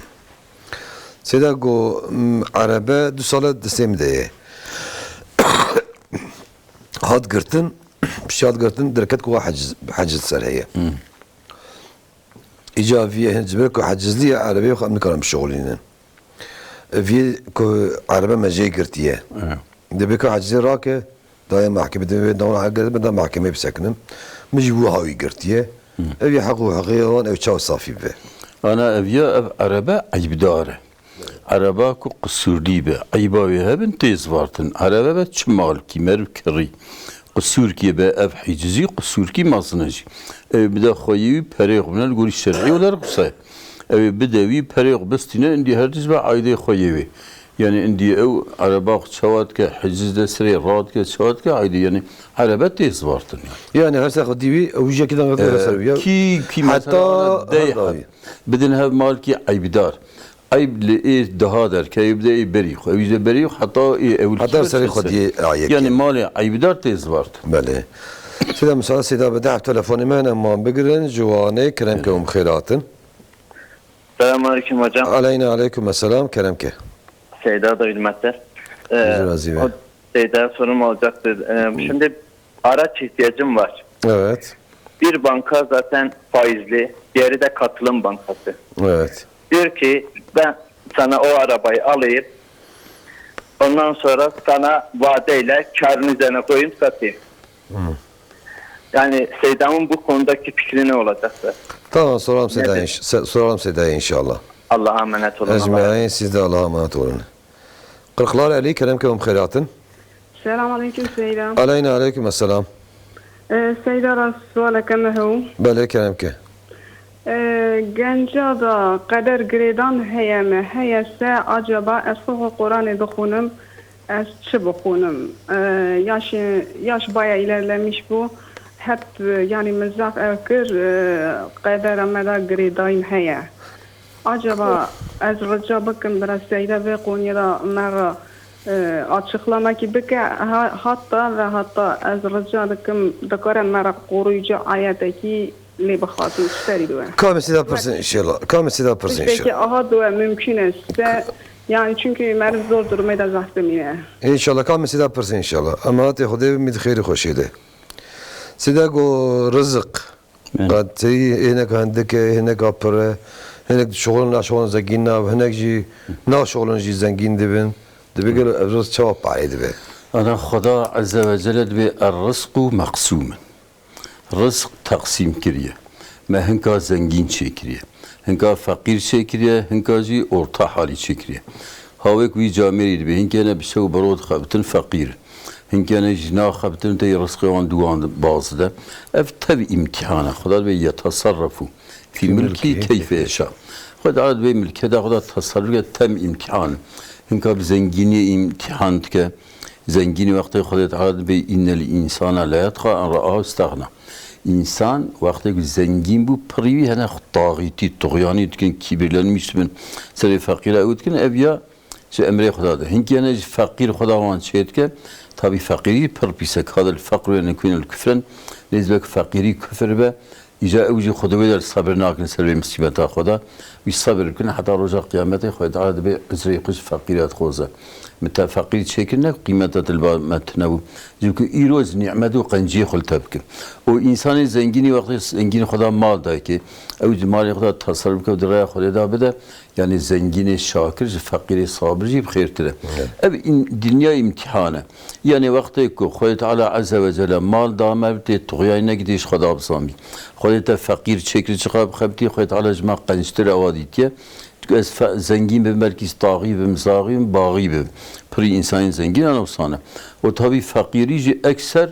Seyda go, m, erebe du sala destê min de ye. Hat girtin, piştî hat girtin, derket ku heciz, heciz ser heye. Îca vî ye hin, ji ber ku hecizlî ye, erebeyê xwe em nikarin bişixulînin. Vî ku erebe me jê girtiye. Dibê ka hecizê rake, daye mahkemê, dibê wê dawla hegere, da mahkemê bisekinin. Min jî wiha wî girtiye. Ev yê heq û heqê wan ew çaw safî bibe. Ana ev ya, ev erebe eybdar e. Ereba ku qisûrlî be, eyba wê hebin tê zivartin. Erebe be çi malkî, meriv kirî. Qisûrkî be, ev hicizî, qisûrkî mezin e jî. Ew bide xweyê wî perê xwe bine li gorî şer'î û li ruxsayê. Ew ê bide wî perê xwe bistîne, indî her tişt be aydê xweyê wê. Yani indî ew ereba xwe çawa dike, hiciz de serê radike, çawa dike aydê. Yani erebe tê zivartin. Yani her se xwe dî wî, ew jekî dan Ee, ser wî ya. Kî, kî Heta mesela dey her heb. Bidin hev malkî eybdar. Eyb li ê daha derke, ê bide ê berî xwe. Ew jî de berî xwe heta ê ewil Heta kî serê xwe ser. Diyê ayê Yani kê. Malê eybdar tê zivart. Belê. Seyda, misal Seyda bide, ev telefonê me hene, man bigirin, ji Wanê, kerem ke hûn bi xêr hatin. Selam aleyküm hocam. Aleyna aleyküm esselam, kerem ke. Seyda da hizmetler. Ee, Bizi razı ver. O Seyda sorum olacaktı. Ee, şimdi araç ihtiyacım var. Evet. Bir banka zaten faizli, diğeri de katılım bankası. Evet. Diyor ki ben sana o arabayı alayım, ondan sonra sana vadeyle karın üzerine koyayım satayım. Yani Seydam'ın bu konudaki fikri ne olacaktır? Tamam, soralım Seyda'ya Nedir? inş- se- soralım Seyda'ya inşallah. Allah'a emanet olun. Allah'a Ecmaîn, siz de Allah'a emanet olun. Qirqlar Elî, kerem ke hûn bi xêr hatin. Selam aleyküm Seyda. Aleyna aleyküm esselam. Ee, Seyda, rast sualeke me hew. Belê, kerem ke. Ee, genca da qeder girêdan heye mi? Heye se acaba ez xwe xwe Quranê dixwînim, ez çi bixwînim? Ee, yaş, yaş baya ilerlemiş bû. Hep, e, yani min zaf ev kir, e, qedera me da girêdayîn heye. Acaba ez rica bikim bira Seyda vê konuya da me re, e, açıklamaki bike, ha- hatta ve hatta ez rica dikim dikare me re koruyucu ayetekî lê bixwatin serî diwe. Kamê Seyda pirsin inşallah. Kamê Seyda pirsin Tiştekî inşallah. Aha diwe mümkün e se, yani çünkü meriv zor durumê de zaf dimîne. İnşallah, kamê Seyda pirsin inşallah. Ama hatê Xwedê bi min xêrî xweşê de. Seyda go rizik. Qet teyî hinek hindik e, hinek pir e, hinek şoxlin naşoxlin zengîn nav, hinek jî naşoxlin jî zengîn dibin. Dibê gelo ev risk çawa payê dibe? Ana Xweda Ezze ve Celle dibê er-rizqu meqsûmin. Rizq teqsîm kiriye. Me hinka zengîn çêkiriye. Hinka feqîr çêkiriye, hinka jî orta halî çêkiriye. Hawêk wî camêrî dibê. Hinkê ne bi şew bi roj dixebitin feqîr in. Hinkê ne jî naxebitin tey rizqê wan dû wan baz dide. Ev tev îmtîhan e. Xweda dibê yeteserrefu fî milkî keyfe yeşa. Xweda dibê milkê de xweda teserruf ke tem îmtîhan. Hinka bi zengîniyê îmtîhan dike. Zengînî wextê Xwedê Teala dibê innel însana leyetxa en ra'ahu stexna. Însan wextê ku zengîn bû, pirî wî hene taxîtî, tuxyanî dikin, kîbirlenmiş dibin. Serê feqîra ew dikin, ev ya ji emrê Xweda de. Hinkî hene ji feqîr Xweda wan çê dike. Tabî feqîrî pir pîs e. Kadel feqru yene kûnel küfren. Lê ji ber ku feqîrî kufir be, îca ew jî xwe di wê de li sebir nakin ser vê misîbeta xwe de. Wî sebir bikin heta roja qiyametê Xwedê Teala dibê uzrê xwe ji feqîra dixwaze. Min te feqîr çêkir ne ku qîmeta te li ba me tune bû. Ji ku îro ji nîmet û qenciyê xwe li te bikin. Û însanê zengînî wextê zengînî xwe da mal dayikê, ew ji malê xwe da teserruf bike û di rêya Xwedê da bide, yanî zengînê şakir ji feqîrê sabir jî bi xêrtir e. Ev în- dinya îmtîhan e. Yanî wextê ku Xwedê Teala Ezze ve Celle mal da me tê tuxyayî nekî tê ji xwe da bizanbî. Xwedê te feqîr çêkir çiqa bixebitî, Xwedê Teala ji me qenctir ewa dîtiye. Digo ez fe- zengîn bim, belkî taxî bim, zaxî bim, baxî bim. Pirî însanên zengîn an wisa ne. Û tabî feqîrî jî ekser,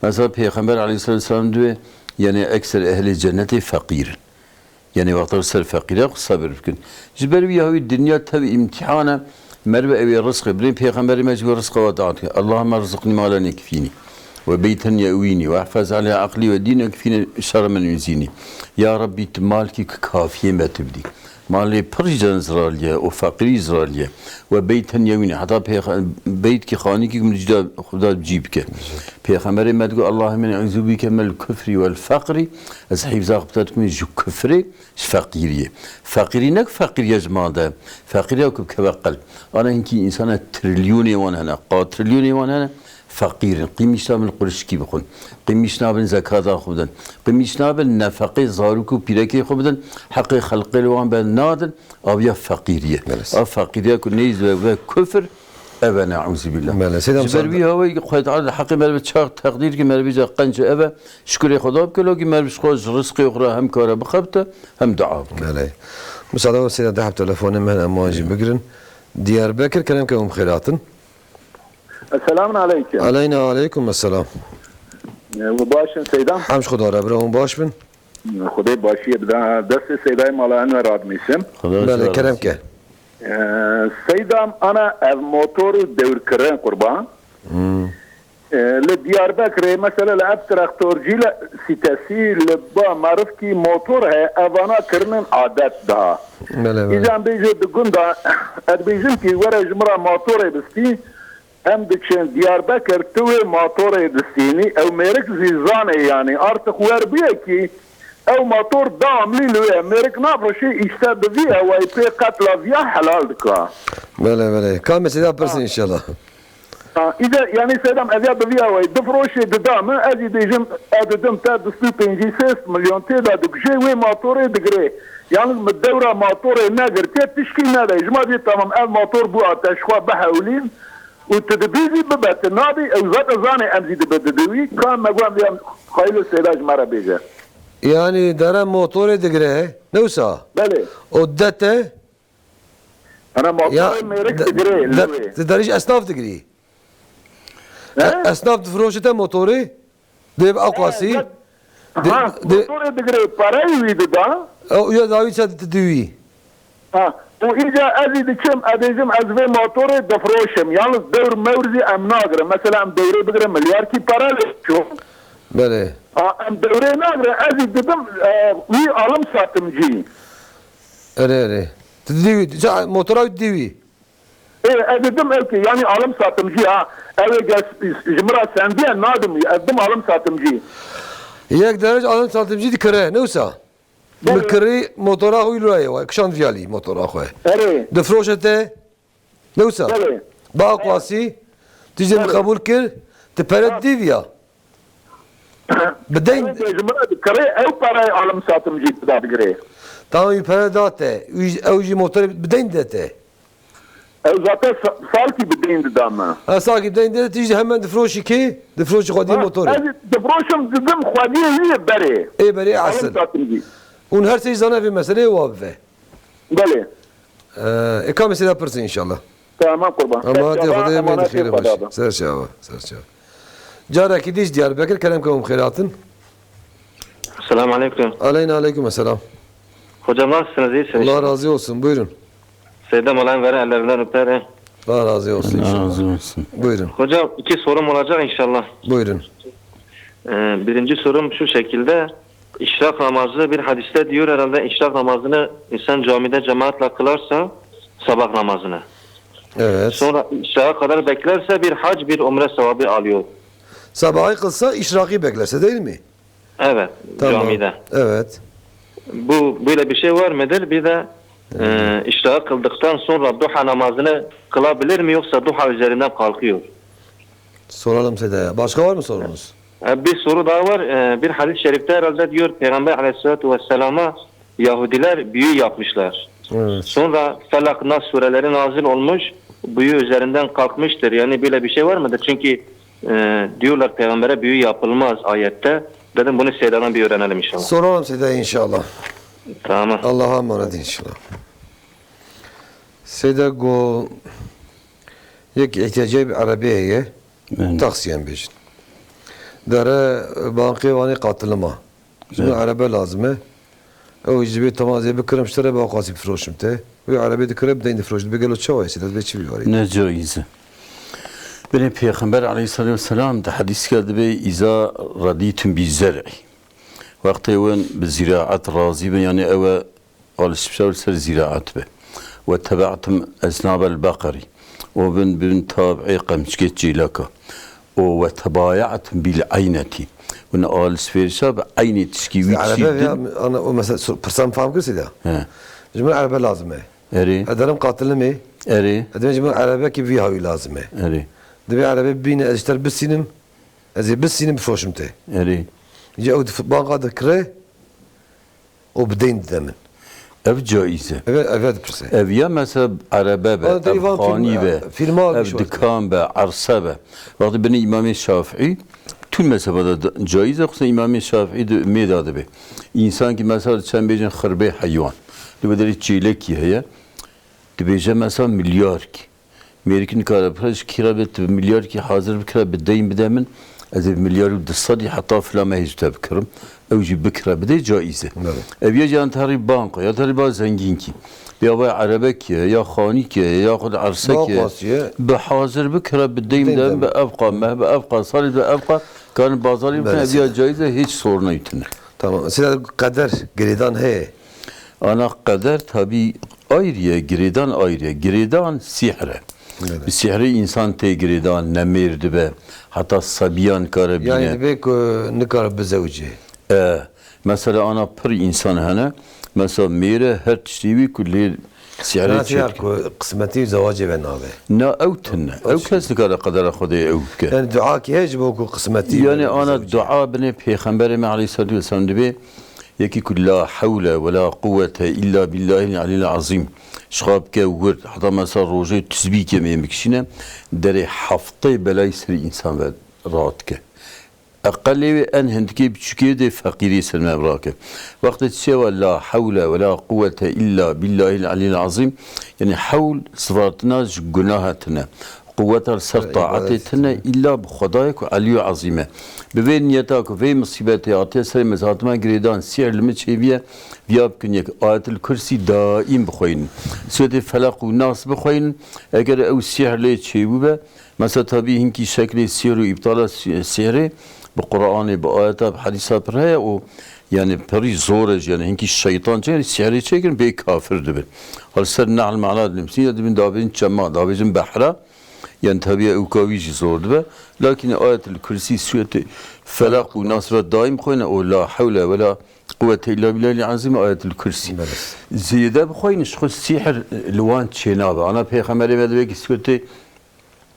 mesela Pêxember aleyhisselatu vesselam diwê, yanî ekser ehlê cennetê feqîr in. Yanî wexta ser feqîre xwe sebir bikin. Ji ber wî ya wî dinya tev îmtîhan e, meriv ew ê rizqê birê, Pêxemberê me ji wê rizqa we dua dike. Allahümme rzuqni malen yekfînî. Ve beyten ye'wînî. Ve ihfez aleyya aqlî ve dîn yekfînî şerre men yuzînî. Ya Rabbî tu malkî ku kafiyê me tu bidî. Malê pir jî can zirarliye û feqîrî zirarliye. Ve beyten yewîne. Heta pêxe- beytkî xanîkî min cî da Xuda cî bike. Pêxemberê me digot, Allahümme e'ûzû bike mel küfrî vel feqrî. Ez hîfza xwe bide dikim ji kufrê, ji feqîriyê. Feqîrî ne ku feqîriye ji mal de. Feqîriya ku bikeve qelb. Ana hinkî însana trilyonê wan hene. Qa trilyonê wan hene. Feqîr in. Qîmîş nabin qurişkî bixwin. Qîmîş nabin zekata xwe bidin. Qîmîş nabin nefeqê zarok û pîrekê xwe bidin. Heqê xelqê li wan be nadin. Aviya feqîrî ye. Belê. A feqîriya ku neyz ve, ve kufir, ev e ne'ûzubîllah. Belê. Seyda Ji ber Musa- wî hawayî Xwedê Teala di heqê me re çax teqdîr ki me re bîca qenc ev e. Şukurê Xweda bike, lokî me re bi xwe ji rizqê xwe re hem kare bixebite, hem dua bike. Belê. Musada we Seyda deheb telefonê me hene, em wan jî bigirin. Diyarbekir, kerem ke hûn bi xêr hatin. Esselamun aleykum. Aleyna aleykum esselam. Ee, We baş in Seyda. Hem ji Xuda re bira hûn baş bin. Xwedê başiyê bida. Destê Seydayê mala Enwer radimîsim. Belê, kerem ke. Ee, Seydam ana ev motor û dewrkirin qurban. Ee, Li Diyarbekirê mesela li ev traktorcî le sîtesî li ba merivkî motor heye evana kirinin adet daha. Belê, belê. Îzan bêje di gunda ez dibêjim ki were ji min re motorê bistî. Em diçin Diyarbekir, tu wê matorê distînî, ew mêrik zî zanê, yanî artix wer bûye kî ew mator dewamlî li wê ye. Mêrik navroşê, îşte bi vî hewayî pê qetla viya helal dika. Belê, belê. Ka mesele pirsin inşallah. Ha, îde, yanî Seydam, ez ya bi vî awayî difroşê dida min, ez jî dêjim, ez didim te du sed û pêncî sêst milyon tê de dikujê, wê motorê digirê. Yalnız min dewra motorê negirtiye, tişkî nede. Ji ma dî tamam, ev motor bû a te ji xwe bihewlîn û tu dibî zî bibe, tu nabî, ew zaten zanê em zî dibe didê wî. Ka me got em vîya xweyli Seyda ji me re bêje. Yanî dere motorê digire, ne wisa? Belê. O dete? Ana motorê mêrik digirê, de, lewê. Di derî ji esnaf digirî. He? E, esnaf difiroşite motorê. Dê bi aqwasî. He, ya, dê, ha, dê, motorê digirê, parayî wî dida. E, ya dawî çe di wî. Ha, û îca ez ê diçim, ez dêjim ez vê motorê difiroşim. Yalnız dewr mewr zî em nagirin. Mesela em dewrê bigirin milyarkî para lê çû. Belê. Ha, em dewrê nagirin, ez ê didim, e, wî alım satımcı. Erê, erê. Tu didî wî, ca, motora wî didî wî. Ê, ez ê dim ew ki, yanî alım satımcı ha. Ew ê gel ji min re sendiye nadim wî. Ez dim alım satımcı. Yek derece alım satımcı dikire, ne wisa? Belê. Min kirî motora xwe wî lûra ye, kişand viyalî motora xwe. Erê. Difiroşe te, ne wisa? Belê. Ba qasî, tu jê min qebûl kir, tu pere dî viya. Bi deyn. Ew jê ji min re dikirê, ew pereyê alım satımcî tu da digirê. Tamam, wî pere da te. Wî, ew jî motorê bi deyn de te. Ew zaten sa-, salkî bi deyn dida me. Ha, salkî bi deyn de, tu jî hemen difiroşî kê? Difiroşî xwediyê motorê. Ez difiroşim, didim xwediyê wî yê berê. Ê berê esil. Alım satımcî. Hûn her sê zane vê meseleyê wa bive. Belê. Ee, e, kamê sê de pirsin inşallah. Tamam kurban. Ama hadi Xwedê me de xêrê xweş. Ser çava, ser çava. Carekî dî ji Diyarbekir, kerem ke hûn xêr hatin. Selamun aleyküm. Aleyna aleyküm selam. Hocam nasılsınız? İyisiniz inşallah. Allah razı olsun. Buyurun. Seyda Molay'ın veren ellerinden öperim. Allah razı olsun inşallah. Allah razı olsun. Buyurun. Hocam iki sorum olacak inşallah. Buyurun. Ee, birinci sorum şu şekilde. İşrak namazı bir hadiste diyor herhalde, işrak namazını insan camide cemaatle kılarsa sabah namazını. Evet. Sonra işrağa kadar beklerse bir hac, bir umre sevabı alıyor. Sabahı kılsa işrağı beklerse değil mi? Evet, tamam. Camide. Evet. Bu, böyle bir şey var mıdır? Bir de, e, işrağı kıldıktan sonra duha namazını kılabilir mi yoksa duha üzerinden kalkıyor? Soralım Seyda'ya. Başka var mı sorunuz? E, bir soru daha var. E, bir hadis-i şerifte herhalde diyor, Peygamber aleyhissalatu vesselama Yahudiler büyü yapmışlar. Evet. Sonra Felak, Nas sureleri nazil olmuş, büyü üzerinden kalkmıştır. Yani böyle bir şey var mıdır? Çünkü, e, diyorlar Peygamber'e büyü yapılmaz ayette. Dedim bunu Seyda'dan bir öğrenelim inşallah. Soralım Seyda'ya inşallah. Tamam. Allah'a emanet inşallah. Seyda go, yek ihtiyacê bi erebeyê ye. Belê. Taksiyen bêjin. Dere bankê Wanê qatilima. Ji min erebe lazim e. Ew ji vê temazê bikirim, ji te re bi aqasî bifiroşim te. Wê erebe dikire bi deyn difiroşim. Dibe gelo çawa ye? Sî dest bê çi vî warî? Ne caiz e. Binê Pêxember aleyhissalatu vesselam di hedîsika dibe, "Îza radîtum bi zer'î." Wextê win bi zîraet razî bin, yanî ew e aliştişa li ser zîraet be. "Ve tebe'tum eznabel beqerî." Û bin, bin tabi'ê qemçikê çêleka. Û "ve tebaye'tum bil eynetî." Win alişverişa bi eynê tişkî wî çî din. Ana, o mesela, so-, pirsan fam kir sî de. He. Ji min erebe lazim e. Erê. Ez derim qatilimê. Erê. Ez dibê ji min erebekî vî hawî lazim e. Erê. Dibê erebe bîne, ez ji te re bisînim. Ez ê bisînim, bifiroşim te. Erê. Ji ew dif-, banka dikire. û bi deyn dide min. Ev caiz e. Ev, ev dipirse. Ev ya mesela erebe be, ev xanî be, ev dikan be, erse be. Wextê binê Îmamê Şafîî, tûl mezheba de caiz e, xusûsen Îmamê Şafîî di mêda dibe. Însan ki mesela çend bêjin xirbê heywan, li wê derê çêlekî heye, dibêje mesela milyarkî. Mêrik nikare bixire, ji kî re bê tu bi milyarkî hazir bikire, bi deyn bide min, ez ê bi milyar û du sedî heta fila mehê ji te bikirim. Ew jî bikire bidê caiz e. Evet. Ev ya jî an terî banka, ya terî ba zengînkî. Ya vay erebekî ye, ya xanîkî ye, ya xwe di ersekî ye. Bi hazir bikire, bi deyn bide min, bi ev qa meh, bi ev qa salî, bi ev qa karin bazarî bikin, ev ya caiz e, hiç sorunê tune. Tamam. Sila qeder girêdan heye. Ana qeder tabî ayrı ye, girêdan ayrı ye. Girêdan sîhr e. Evet. Bi sîhrê însan tê girêdan, nemêr dibe, heta sebiyan kare bîne. Yani dibe ku nikare bizewicê. E, mesela ana pir însan hene, mesela mêr e, her tiştê wî ku lê Sîhrê çêbike. Ku qismetî û zewacê ve nabe. Na ew tune. Ew kes nikare qedera Xwedê ew bike. Yani dua ki heye ji bo ku qismetî Yani ve ana zewacê. Dua binê Pêxemberê me aleyhissalatu vesselam dibê, yekî ku la hewle ve la quwwete illa billahil aliyil azîm. Ji xwe bike wird, heta mesela rojê tizbîkê mê bikişîne, derê heftê belayî serî însan ve rahat dike. Eqelê wê en hindikê biçûkê dê feqîrî ser me birake. Wextê çêwa la hewle ve la quwwete illa billahil aliyil azîm, yani hewl sivartina ji gunaha tine. Quwweta li ser taetê tine illa bi Xwedayê ku elî û ezîm e. Bi vê niyeta ku vê misîbetê hatiye serê me, hatime girêdan, sîhr li min çêbiye, viya bikin yek. Ayetil Kursî daîm bixweynin. Sûretê Felaq û Nas bixweynin. Eger ew sîhr lê çêbûbe, mesela tabî hinkî şeklê sîhr û îbtala sî-, sîhrê bi Quranê, bi ayeta, bi hedîsa pir heye û yani pirî zor e, yani hinkî şeytan çê, yani sîhrê çêkirin bê kafir dibin. Hal ser Nahl mala dilim, sî dibin dabêjin çema, dabêjin behra, yani tabiye ewka wî jî zor dibe. Lakin Ayetul Kursî, Sûretê Felaq û Nas ve daîm xwêne û la hewle ve la quwwete illa billahil azîm Ayetul Kursî. Belê. Zêde bixweyne ji xwe sîhr li wan çênabe. Ana Pêxemberê me divê ki Sûretê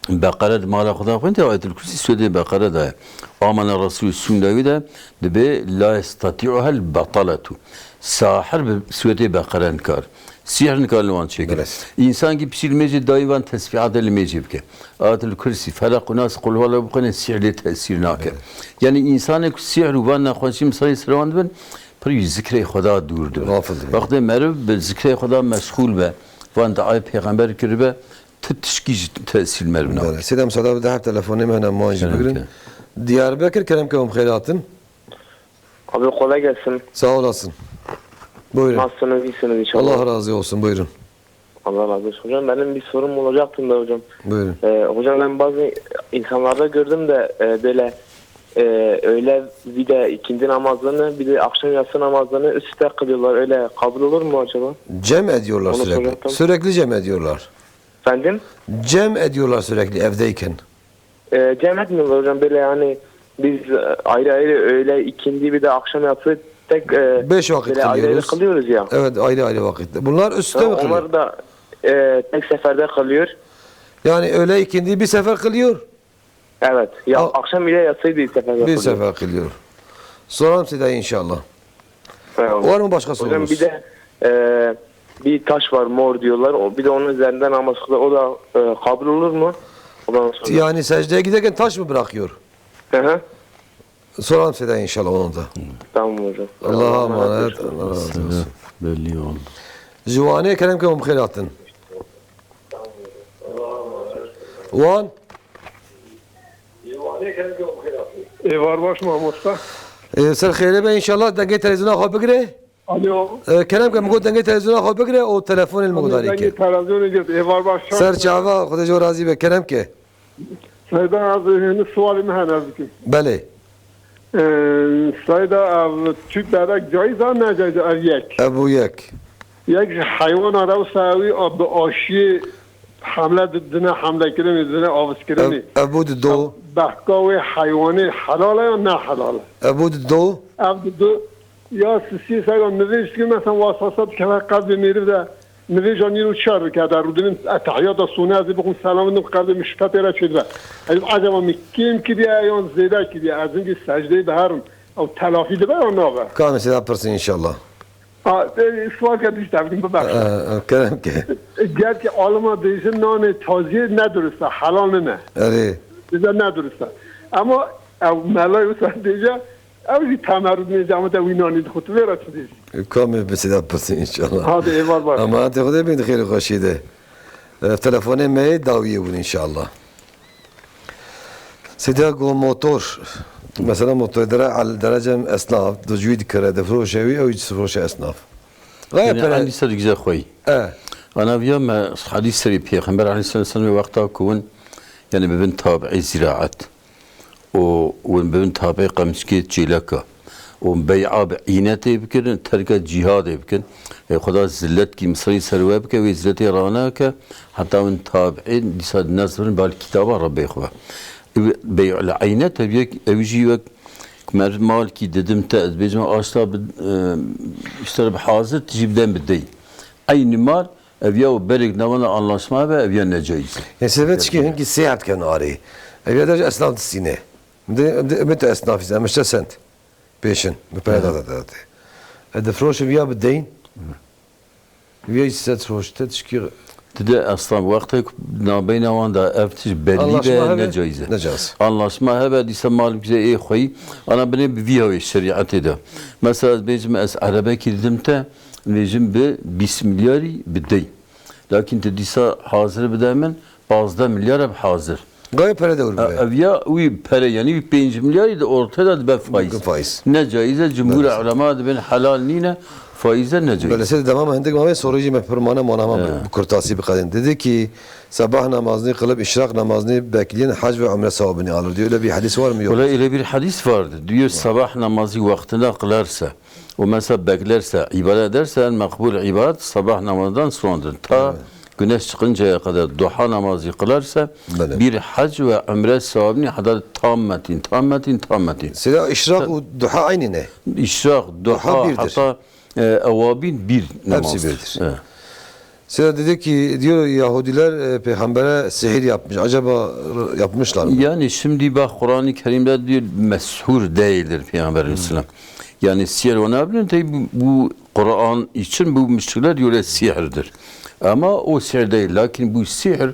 Beqere di mala xwe de xwendî, Ayetul Kursî Sûretê Beqere de ye. Amene Resûl sûnde wî de dibê la yestati'uhel betaletu. Sahir bi Sûretê Beqere nikar. Sîhr nikar li wan çêkir. Belê. Însan ki pişî li mêjê dayî van tesbîhatê li mêjê bike. Ayetul Kursî, Felaq û Nas, Qul huwallahu bixwîne sîhr lê tesîr nake. Belê. Yani însanek ku sîhr û van nexweşî misalî ser wan dibin, pir ji zikrê Xweda dûr dibin. Gafil dibin. Wextê meriv bi zikrê Xweda meşxûl be, van diayê Pêxember kiribe, ti tişkî jî tesîr meriv nake. Belê. Seyda müsaade bir de her telefonê me hene, man jî bigirin. Kerem ke. Diyarbekir, kerem ke hûn xêr hatin. Abi kolay gelsin. Sağ olasın. Buyurun. Nasılsınız, iyisiniz inşallah? Allah razı olsun, buyurun. Allah razı olsun. Hocam benim bir sorum olacaktı da hocam. Buyurun. Ee, hocam ben bazı insanlarda gördüm de e, böyle e, öğle bir de ikindi namazlarını bir de akşam yatsı namazlarını üst üste kılıyorlar. Öyle kabul olur mu acaba? Cem ediyorlar Onu sürekli. soracaktım. Sürekli cem ediyorlar. Efendim? Cem ediyorlar sürekli evdeyken. E, cem etmiyorlar hocam. Böyle yani biz e, ayrı ayrı öğle, ikindi bir de akşam yatsı tek e, Beş vakit böyle ayrı ayrı kılıyoruz. kılıyoruz ya. Evet, ayrı ayrı vakit. Bunlar üstte Ya mi kılıyor? Onlar da e, tek seferde kılıyor. Yani öğle ikindi bir sefer kılıyor. Evet. Ya Al- akşam ile yatsıydı bir sefer Bir yapılıyor. sefer kılıyor. Soram size inşallah. Eyvallah. Var mı başka Hocam sorunuz? bir de e, bir taş var mor diyorlar. O, bir de onun üzerinden namaz kılıyor. O da e, kabul olur mu? O da nasıl? Yani secdeye giderken taş mı bırakıyor? Hı hı. Soram size inşallah onu da. Tamam hocam. Allah'a Allah'a emanet emanet. olun. Allah razı olsun. Belli oldu. Ji Wanê kerem ke hûn bi xêr hatin. Wan? Êvar baş mamosta. Ê, ser xêrê be inşallah, dengê televizyona xwe bigire. Alo. Ê, kerem ke min got dengê televizyona xwe bigire û telefonê li min Alo, gudarî dengê ke. televizyonê get. Êvar baş. Ser çava, Xwedê ji we razî be, kerem ke. Seyda, ez hêni sualê min hene ez dikim. Belê. Ee, Seyda, ev tüp bebek caiz a, ne caiz a? Ev yek. Ev bû yek. Yek ji heywana re wisa ew ê bi aşiyê hemle di-, dine hemlekirinê, dine avizkirinê. Ev, ev bû di do. Behka wê heywanê helal e ya ne helal e? Ev bû di do. Ev di do. Ya sisiyê Seyda, nivêj dikin, mesela waswasa dikeve qelbê mêrîv de. Nivêja nîro çar bike, der rûdinin etehiyata sone ez ê bixwim selam bidim, qelbê min şiketê re çêdibe. Ez ecaba min kêm kiriye yan zêde kiriye, ez hingî secdeyê diherim. Ew telafî dibe yan nabe? Ka em sêda pirsin inşallah. Ha, e, sual ke dî tevdim, bibexşe. E, e, kerem ke. Gelkî alima dêjin nanê taziyê ne durist e, helal nine. Erê. Bize ne durist e. Ama ew melay wisa dêje, Ew jî temerûd nêce, ama te wî nanî dixwit, vê re çi dêjî? Kamê bi sêda pirsî, înşallah. Hadi, êvar baş. Emanetê Xwedê bin di xêr û xweşî de. Ev telefonê me yê dawiyê bûn, înşallah. Sêda go motor, mesela motor dere, el, derecem esnaf, ducuyî dikire, difroşe wî, ew jî difroşe esnaf. Gayet Yani pere- eynî ser güzel xwey. E. Ana viya me hadîs serî Pêxember aleyhisselam wê wexta ku hûn, yani bibin tabi'ê ziraet. û hûn bibin tabê qemçikê çêleka û bey'a bi îynetê bikin, terka cîhadê bikin. Ê Xweda ziletkî misrî ser we bike, wê ziletê raneke heta hûn tabê dîsa nezbirin bal kitaba Rebbê xwe. Ew bey'ul eynet ev yek, ew jî wek ku meriv malkî didim te, ez bêjim aşta bi, e, işte bi hazir tijî bidem bi dey. Eynî mal Ev ya û berêk navana anlaşma hebe, ev ya necaiz e. Yê sebet çikî hinkî sêhet ken arê. Ev ya der ji esnaf distîne. Em dê, em dê, em dê tu esnafî, em işte sent. Pêşin. Bi pere da da da. E, difroşe viya bi deyn. Viya jî sed froşte tişkî. Dide esnaf wextek nabeyna wan da ev tişt bellî be, necaiz e. Necaiz. Anlaşma hebe dîsa mal bize ê xweyî. Ana binê bi vî hawê şerîetê de. Mesela ez bêjim ez erebekî didim te, bêjim bi bîst milyarî bi deyn. Lakin tu dîsa hazir bide min, pazdeh milyar e bi hazir. Gayê pere dewr bibe. Ev ya wî pere, yani wî pênc milyarî de ortaya dibe faiz. Dibe faiz. Ne caiz e, cumhur ulema dibin helal nîne, faiz e, ne caiz. Belê, sê dema me hindik mavê sorê jî me pir mane, mana me bi kurtasî biqedin. Dedi ki, sabah namazını kılıp işrak namazını bekleyen hac ve umre sevabını alır diyor. Öyle bir hadis var mı? Yok. Öyle, öyle bir hadis vardı. Diyor, sabah namazı vaktinde kılarsa, o mesela beklerse, ibadet ederse, en makbul ibadet sabah namazından sonradır. Ta güneş çıkıncaya kadar duha namazı kılarsa, bir hac ve umre sevabını hatta tammetin, tammetin, tammetin. Seyda, işrak û duha aynı ne? İşrak, duha, hatta, e, evabin bir namazdır. Hepsi birdir. Evet. Seyda dedi ki, diyor, Yahudiler, e, peygambere sihir yapmış. Acaba r-, yapmışlar mı? Yani şimdi bak, Kur'an-ı Kerim'de diyor, meshur değildir Peygamber Aleyhisselam. Yani siyer ona bilin, tabi bu, bu Kur'an için bu müşrikler diyor, sihirdir. Ama o sihir değil. Lakin bu sihir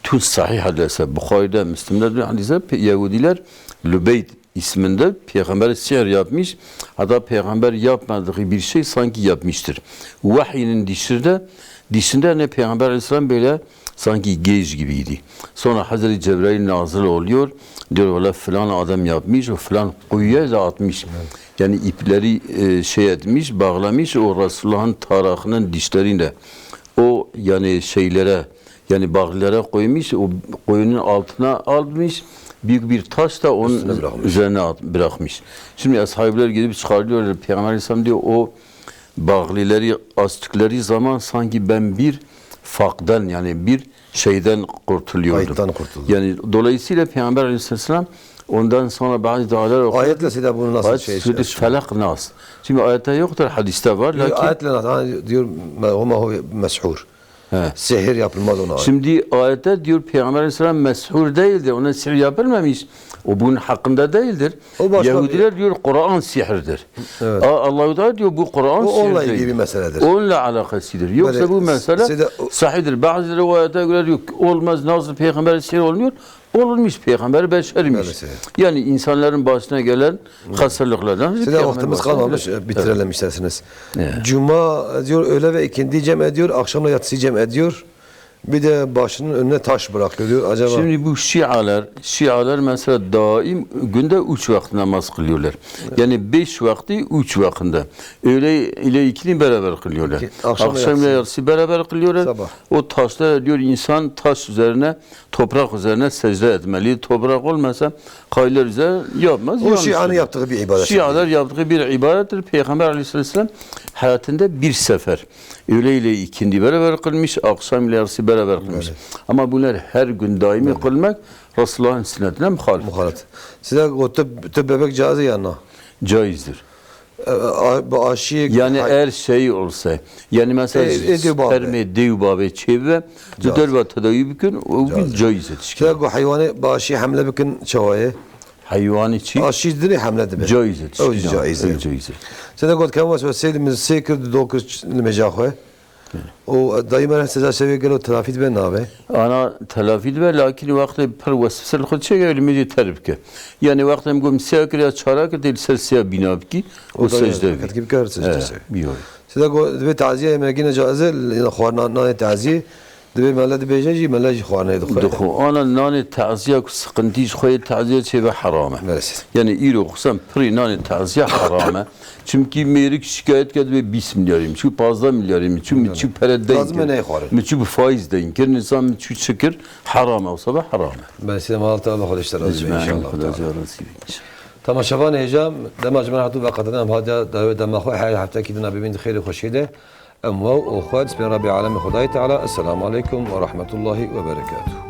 tüm sahih hadise, Bukhari'de, Müslim'de bir hadise, pe-, Yahudiler Lübeyd isminde peygambere sihir yapmış. Hatta peygamber yapmadığı bir şey sanki yapmıştır. Vahyinin dışında, dışında ne Peygamber Aleyhisselam böyle sanki gej gibiydi. Sonra Hazreti Cebrail nazil oluyor. Diyor, "Valla filan adam yapmış, o filan kuyuya da atmış." Yani ipleri, e, şey etmiş, bağlamış o Resulullah'ın tarağının dişlerinde. O yani şeylere, yani bağlara koymuş, o koyunun altına almış, büyük bir taş da onun üzerine at-, bırakmış. Şimdi ashabler gidip çıkarıyorlar. Peygamber Aleyhisselam diyor, o bağlıları astıkları zaman sanki ben bir fakdan, yani bir şeyden kurtuluyordum. Kayıttan kurtuldum. Yani dolayısıyla Peygamber Aleyhisselam ondan sonra bazı dualar okuyor. Ayetle size bunu nasıl şey Felak, Nas. Şimdi ayette yoktur, hadiste var. Lakin ayetle Nas, ha, diyor, "Huma huve meshur." He. Sihir yapılmaz ona. Şimdi ayette diyor Peygamber Aleyhisselam meshur değildir. Ona sihir yapılmamış. O bunun hakkında değildir. O başka Yahudiler diyor Kur'an sihirdir. Evet. A-, Allahu Teala diyor bu Kur'an sihir değil. O onunla ilgili bir meseledir. Onunla alakasıdır. Yoksa bu mesele sahihdir. Bazı rivayete göre diyor olmaz, nasıl Peygamber sihir oluyor? Olmuş, Peygamber beşermiş. Maalesef. Yani insanların başına gelen hastalıklardan Size vaktimiz kalmamış, bitirelim isterseniz. Cuma diyor öğle ve ikindi cem ediyor, akşamla yatsıyı cem ediyor. Bir de başının önüne taş bırakıyor diyor. Acaba Şimdi bu Şialar, Şialar mesela daim günde üç vakit namaz kılıyorlar. Yani beş vakti üç vakinde. Öğle ile ikindi beraber kılıyorlar. Akşam ile yatsı beraber kılıyorlar. Sabah. O taşlar diyor insan taş üzerine, toprak üzerine secde etmeli. Toprak olmasa kayılar üzerine yapmaz. O yanlıştır. Şianın yaptığı bir ibadet. Şialar yaptığı bir ibadettir. Peygamber Aleyhisselam hayatında bir sefer öğle ile ikindi beraber kılmış, akşam ile yatsı beraber kılmış. Ama bunlar her gün daimi kılmak Resulullah'ın sünnetine muhalif. Muhalif. Size o tüp, tüp bebek caiz ya na? Caizdir. E, a-, bu aşiyê Yani eğer şey olsa, yani mesela E, e, dev bavê. spermê dev bavê çêbibe, Caiz. Di derva tedawî bikin, o Caiz. Caiz e tişkî. Size ku heywanê bi aşiyê hemle bikin çawa ye? Heywanê çi? Aşî dinê hemle dibe. Caiz e tişkî. Ew caiz e. Ew caiz e. Size got kem wes wes sê li min sê kir, di do kir ç-, li mêja xwe. O dayî me re seza şevê gelo telafî dibe nabe? Ana telafî dibe, lakin wextê pir weswese li xwe çêke, li mêjê ter bike. Yani wextê em gom sêya kir ya çara kir, tê li ser sêya bîna bikî, o O da secde yani bikî. Ketkî bikar secde Evet, se. Bîyo. Sida go divê taziyeyê me gîne caiz e, li xwarina nanê taziyê, divê mele dibêje jî, mele jî xwarneyê dixwe. Dixwe. Ana nanê taziya ku sıkıntı ji xwe yê taziya çêbe heram e. Maalesef. Yani îro xusem pirî nanê taziya heram e. Çimkî mêrik şikayet ke divê bîst milyarî min çû, pazdeh milyarî min çû, min çû pere deyn Lazim e kir. Neyê xwarin. Min çû bi faiz deyn kir, nizam min çû çi kir, heram e, o sebe heram e. Ben size mal Teala Xwedê ji te razî be, Ecmaîn, inşallah Xwedê Teala. Ji we razî be, inşallah. Temaşevanê hêja, dema ji me re hatû veqetine, em hatiya dawê dema xwe, her heftekî din a bibîn di xêr û xweşiyê de. Em we û xwe di spên Rebê Alemê Xwedayê Teala. Esselamu aleykum ve rahmetullahi ve berekatuhu.